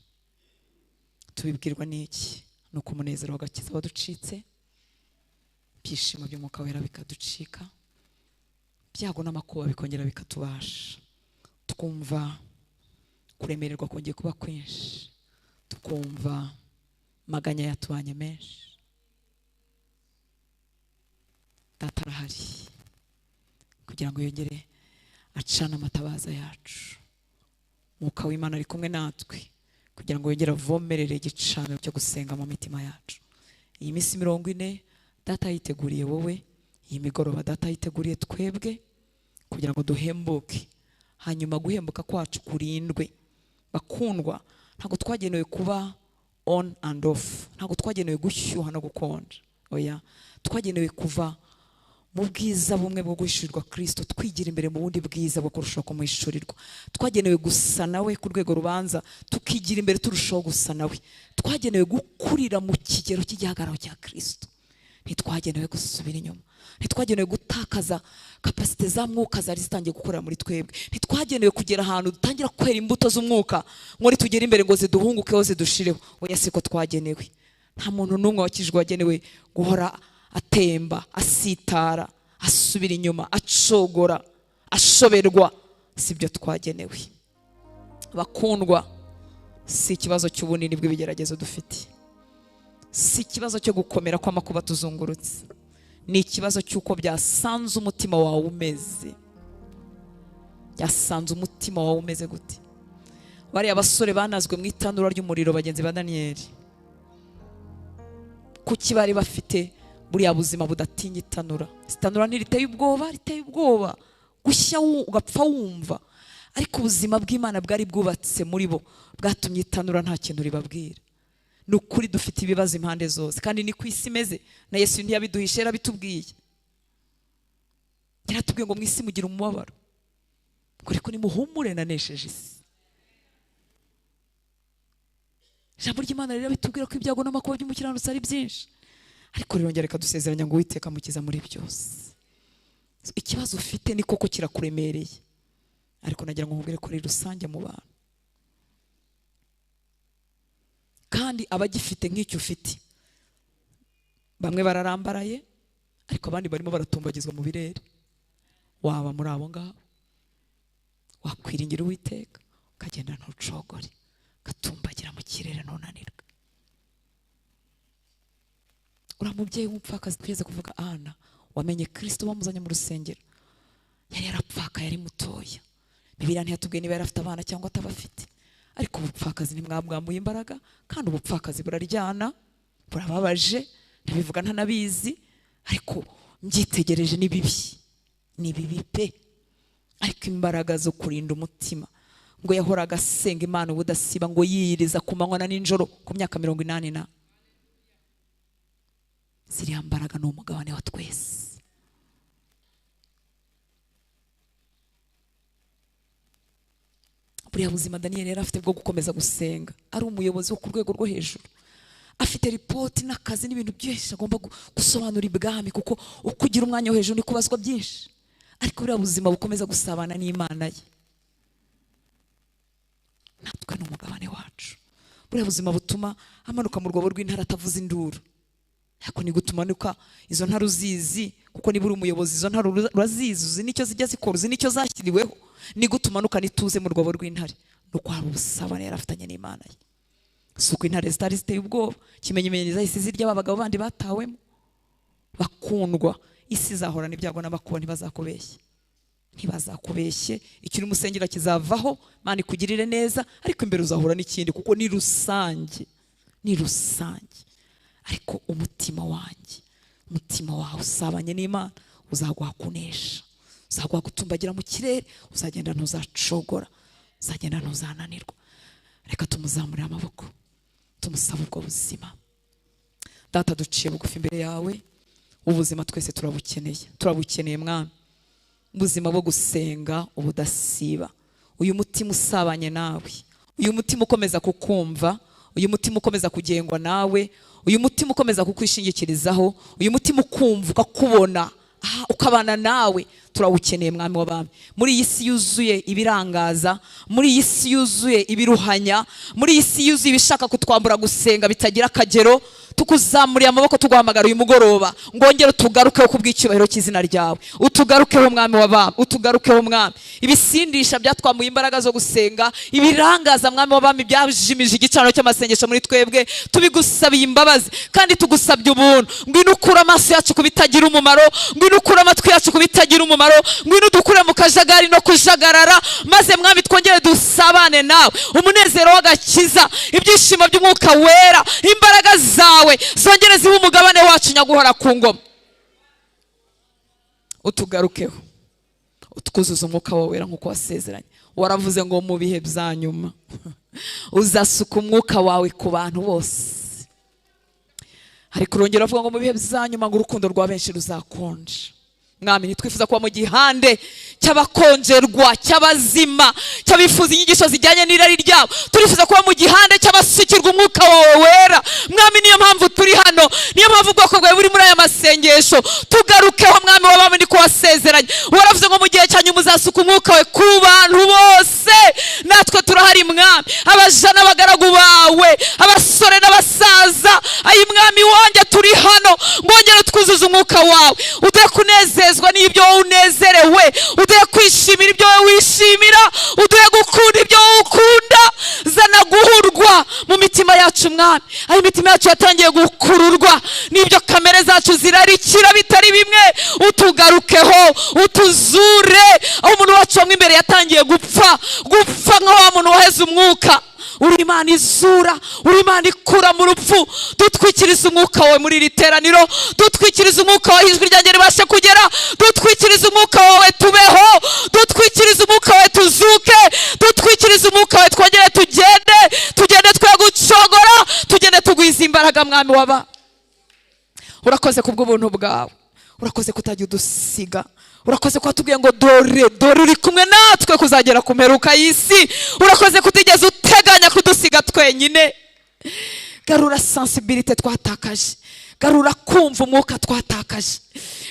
Tubibwirwa n'iki? Nuko umunezero w'agakiza waducitse, ibyishimo by'umwuka wera bikaducika, byago n'amakuba bikongera bikatubasha, tukumva kuremererwa kongeye kuba kwinshi, tukumva maganya yatubanye menshi. Data arahari kugira ngo yongere acane amatabaza yacu. Mwuka w'Imana ari kumwe natwe kugira ngo yongere avomerere igicaniro cyo gusenga mu mitima yacu. Iyi minsi 40 data yiteguriye wowe, iyi migoroba data yiteguriye twebwe kugira ngo duhembuke, hanyuma guhembuka kwacu kurindwe. Bakundwa, ntabwo twagenewe kuba on and off, ntabwo twagenewe gushyuha no gukonja, oya, twagenewe kuva mu bwiza bumwe bwo guhishurirwa Kristo twigira imbere mu bundi bwiza bwo kurushaho kumuhishurirwa. Twagenewe gusa nawe ku rwego rubanza, tukigira imbere turushaho gusa nawe. Twagenewe gukurira mu kigero cy'igihagararo cya Kristo, ntitwagenewe gusubira inyuma, ntitwagenewe gutakaza kapasite za mwuka zari zitangiye gukorera muri twebwe, ntitwagenewe kugera ahantu dutangira kwera imbuto z'umwuka ngo tugere imbere ngo ziduhungukeho zidushireho. Oya, siko twagenewe. Nta muntu n'umwe wakijwe wagenewe guhora atemba, asitara, asubira inyuma, acogora, ashoberwa. Sibyo twagenewe. Bakundwa, si ikibazo cy'ubunini bw'ibigeragezo dufite, si ikibazo cyo gukomera kw'amakuba tuzungurutse, ni ikibazo cy'uko byasanze umutima wawe umeze. Byasanze umutima wawe umeze gute? Bariya basore banazwe mu itanura ry'umuriro bagenzi ba Daniyeli, kuki bari bafite buriya buzima budatinya itanura? Itanura ntiriteye ubwoba, riteye ubwoba gushya ugapfa wumva, ariko ubuzima bw'Imana bwari bwubatse muri bo bwatumye itanura nta kintu ribabwira. Ni ukuri dufite ibibazo impande zose, kandi ni ku isi imeze, na Yesu ntiyabiduhishe, yarabitubwiye. Yaratubwiye ngo mu isi mugira umubabaro, ngo ariko nimuhumure nanesheje isi. Ijambo ry'Imana rero bitubwira ko ibyago n'amakuba by'umukiranutsi ari byinshi, ariko rirongera rikadusezeranya ngo Uwiteka amukiza muri byose. Ikibazo ufite ni koko kirakuremereye, ariko nagira ngo nkubwire ko ari rusange mu bantu, kandi abagifite nk'icyo ufite bamwe bararambaraye, ariko abandi barimo baratumbagizwa mu birere. Waba muri abo ngabo, wakwiringira Uwiteka ukagenda ntucogore, ugatumbagira mu kirere ntunanirwe. Uriya mubyeyi w'umupfakazi twigeze kuvuga, Ana, wamenye Kristo bamuzanye mu rusengero, yari yarapfakaye ari mutoya. Bibiliya ntiyatubwiye niba yari afite abana cyangwa atabafite, ariko ubupfakazi ntimwabwambuye imbaraga, kandi ubupfakazi buraryana, burababaje, ndabivuga ntanabizi, ariko mbyitegereje ni bibi, ni bibi pe. Ariko imbaraga zo kurinda umutima, ngo yahoraga asenga Imana ubudasiba, ngo yiyiriza ku manywa na nijoro ku myaka 80 na ziriya mbaraga ni umugabane wa twese. Buriya buzima Daniyeli yari afite bwo gukomeza gusenga, ari umuyobozi wo ku rwego rwo hejuru, afite ripoti n'akazi n'ibintu byinshi agomba gusobanura ibwami, kuko uko ugira umwanya wo hejuru ni kubazwa byinshi, ariko buriya buzima bukomeza gusabana n'Imana ye, natwe ni umugabane wacu. Buriya buzima butuma amanuka mu rwobo rw'intare atavuza induru, ariko ni gutumanuka izo ntare uzizi, kuko niba uri umuyobozi izo ntare urazizi, uzi n'icyo zijya zikora, uzi n'icyo zashyiriweho. Ni gutumanuka nituze mu rwobo rw'intare, nuko hari ubusabane yari afitanye n'Imana ye. Si uko intare zitari ziteye ubwoba, kimenyimenyi zahise zirya ba bagabo bandi batawemo. Bakundwa, isi izahorana ibyago n'amakuba, ntibazakubeshye, ntibazakubeshye. Icyo urimo usengera kizavaho, Imana ikugirire neza, ariko imbere uzahura n'ikindi, kuko ni rusange, ni rusange. Ariko umutima wanjye, umutima wawe usabanye n'Imana uzaguha kunesha, uzaguha gutumbagira mu kirere, uzagenda ntuzacogora, uzagenda ntuzananirwa. Reka tumuzamurire amaboko, tumusaba ubwo buzima. Data, duciye bugufi imbere yawe, ubuzima twese turabukeneye, turabukeneye Mwami, ubuzima bwo gusenga ubudasiba, uyu mutima usabanye nawe, uyu mutima ukomeza kukumva, uyu mutima ukomeza kugengwa nawe, uyu mutima ukomeza kukwishingikirizaho, uyu mutima ukumva ukakubona, ukabana nawe, turawukeneye Mwami w'abami. Muri iyi si yuzuye ibirangaza, muri iyi si yuzuye ibiruhanya, muri iyi si yuzuye ibishaka kutwambura gusenga bitagira akagero, tukuzamuriye amaboko tuguhamagara uyu mugoroba ngongere utugarukeho kubw'icyubahiro cy'izina ryawe, utugarukeho Mwami w'abami, utugarukeho Mwami. Ibisindisha byatwambuye imbaraga zo gusenga, ibirangaza Mwami w'abami byajimije igicaniro cy'amasengesho muri twebwe, tubigusabiye imbabazi kandi tugusabye ubuntu. Ngwino ukure amaso yacu ku bitagira umumaro, ngwino ukure amatwi yacu ku bitagira umumaro, ngwino udukure mu kajagari no kujagarara, maze Mwami twongere dusabane nawe, umunezero w'agakiza, ibyishimo by'umwuka wera, imbaraga zawe zawe zongere zibe umugabane wacu nyaguhora ku ngoma. Utugarukeho, utwuzuze umwuka wawe wera nk'uko wasezeranye. Waravuze ngo mu bihe bya nyuma uzasuka umwuka wawe ku bantu bose. Ariko urongera avuga ngo mu bihe bya nyuma ngo urukundo rwa benshi ruzakonja. Mwami, ntitwifuza kuba mu gihande cy'abakonjerwa, cy'abazima, cy'abifuza inyigisho zijyanye n'irari ryabo. Turifuza kuba mu gihande cy'abasukirwa umwuka wawe wera. Mwami, niyo mpamvu turi hano, niyo mpamvu ubwoko bwawe buri muri aya masengesho. Tugarukeho Mwami w'abami, niko wasezeranye. Waravuze ngo mu gihe cya nyuma uzasuka umwuka wawe ku bantu bose. Natwe turahari Mwami, abaja n'abagaragu bawe, abasore n'abasaza. Ayi Mwami wanjye, turi hano ngongere twuzuze umwuka wawe, uduhe kunezezwa n'ibyo wowe unezerewe, uduhe kwishimira ibyo wowe wishimira, uduhe gukunda ibyo wowe ukunda. Zana guhurwa mu mitima yacu Mwami, aho imitima yacu yatangiye gukururwa n'ibyo kamere zacu zirarikira bitari bimwe. Utugarukeho, utuzure aho umuntu wacu wamwe imbere yatangiye gupfa, gupfa nka wa muntu waheze umwuka. Uri Imana izura, uri Imana ikura mu rupfu. Dutwikirize umwuka wawe muri iri teraniro, dutwikirize umwuka wawe ijwi ryanjye ribashe kugera, dutwikirize umwuka wawe tubeho, dutwikirize umwuka wawe tuzuke, dutwikirize umwuka wawe twongere tugende, tugende twe gucogora, tugende tugwiza imbaraga. Mwami waba, urakoze kubw'ubuntu bwawe, urakoze kutajya udusiga, urakoze ko watubwiye ngo dore dore uri kumwe natwe kuzagera ku mperuka y'isi. Urakoze kutigeze uteganya kudusiga twenyine. Garura sensibilité twatakaje, garura kumva umwuka twatakaje,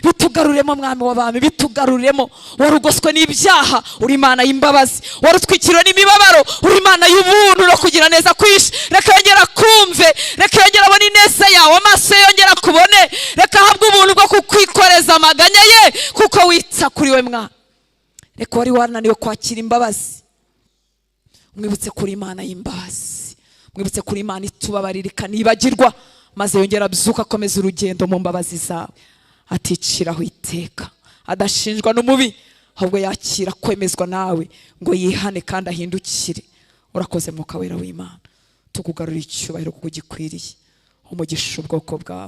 bitugaruremo Mwami w'abami, bitugaruremo. Warugoswe n'ibyaha, uri Imana y'imbabazi. Warutwikiriwe n'imibabaro, uri Imana y'ubuntu no kugira neza kwinshi. Reka yongera kumve, reka yongera abone ineza yawe, amaso ye yongera kubone, reka ahabwe ubuntu bwo kukwikoreza amaganya ye, kuko witsa kuri we mwana. Reka wari wananiwe kwakira imbabazi, mwibutse kuri Imana y'imbabazi, mwibutse kuri Imana itubabarira ikanibagirwa, maze yongera abyuka akomeza urugendo mu mbabazi zawe, aticiraho iteka, adashinjwa n'umubi, ahubwo yakira kwemezwa nawe ngo yihane kandi ahindukire. Urakoze Mwuka Wera w'Imana, tukugarurira icyubahiro kuko ugikwiriye. Umugisha ubwoko bwawe.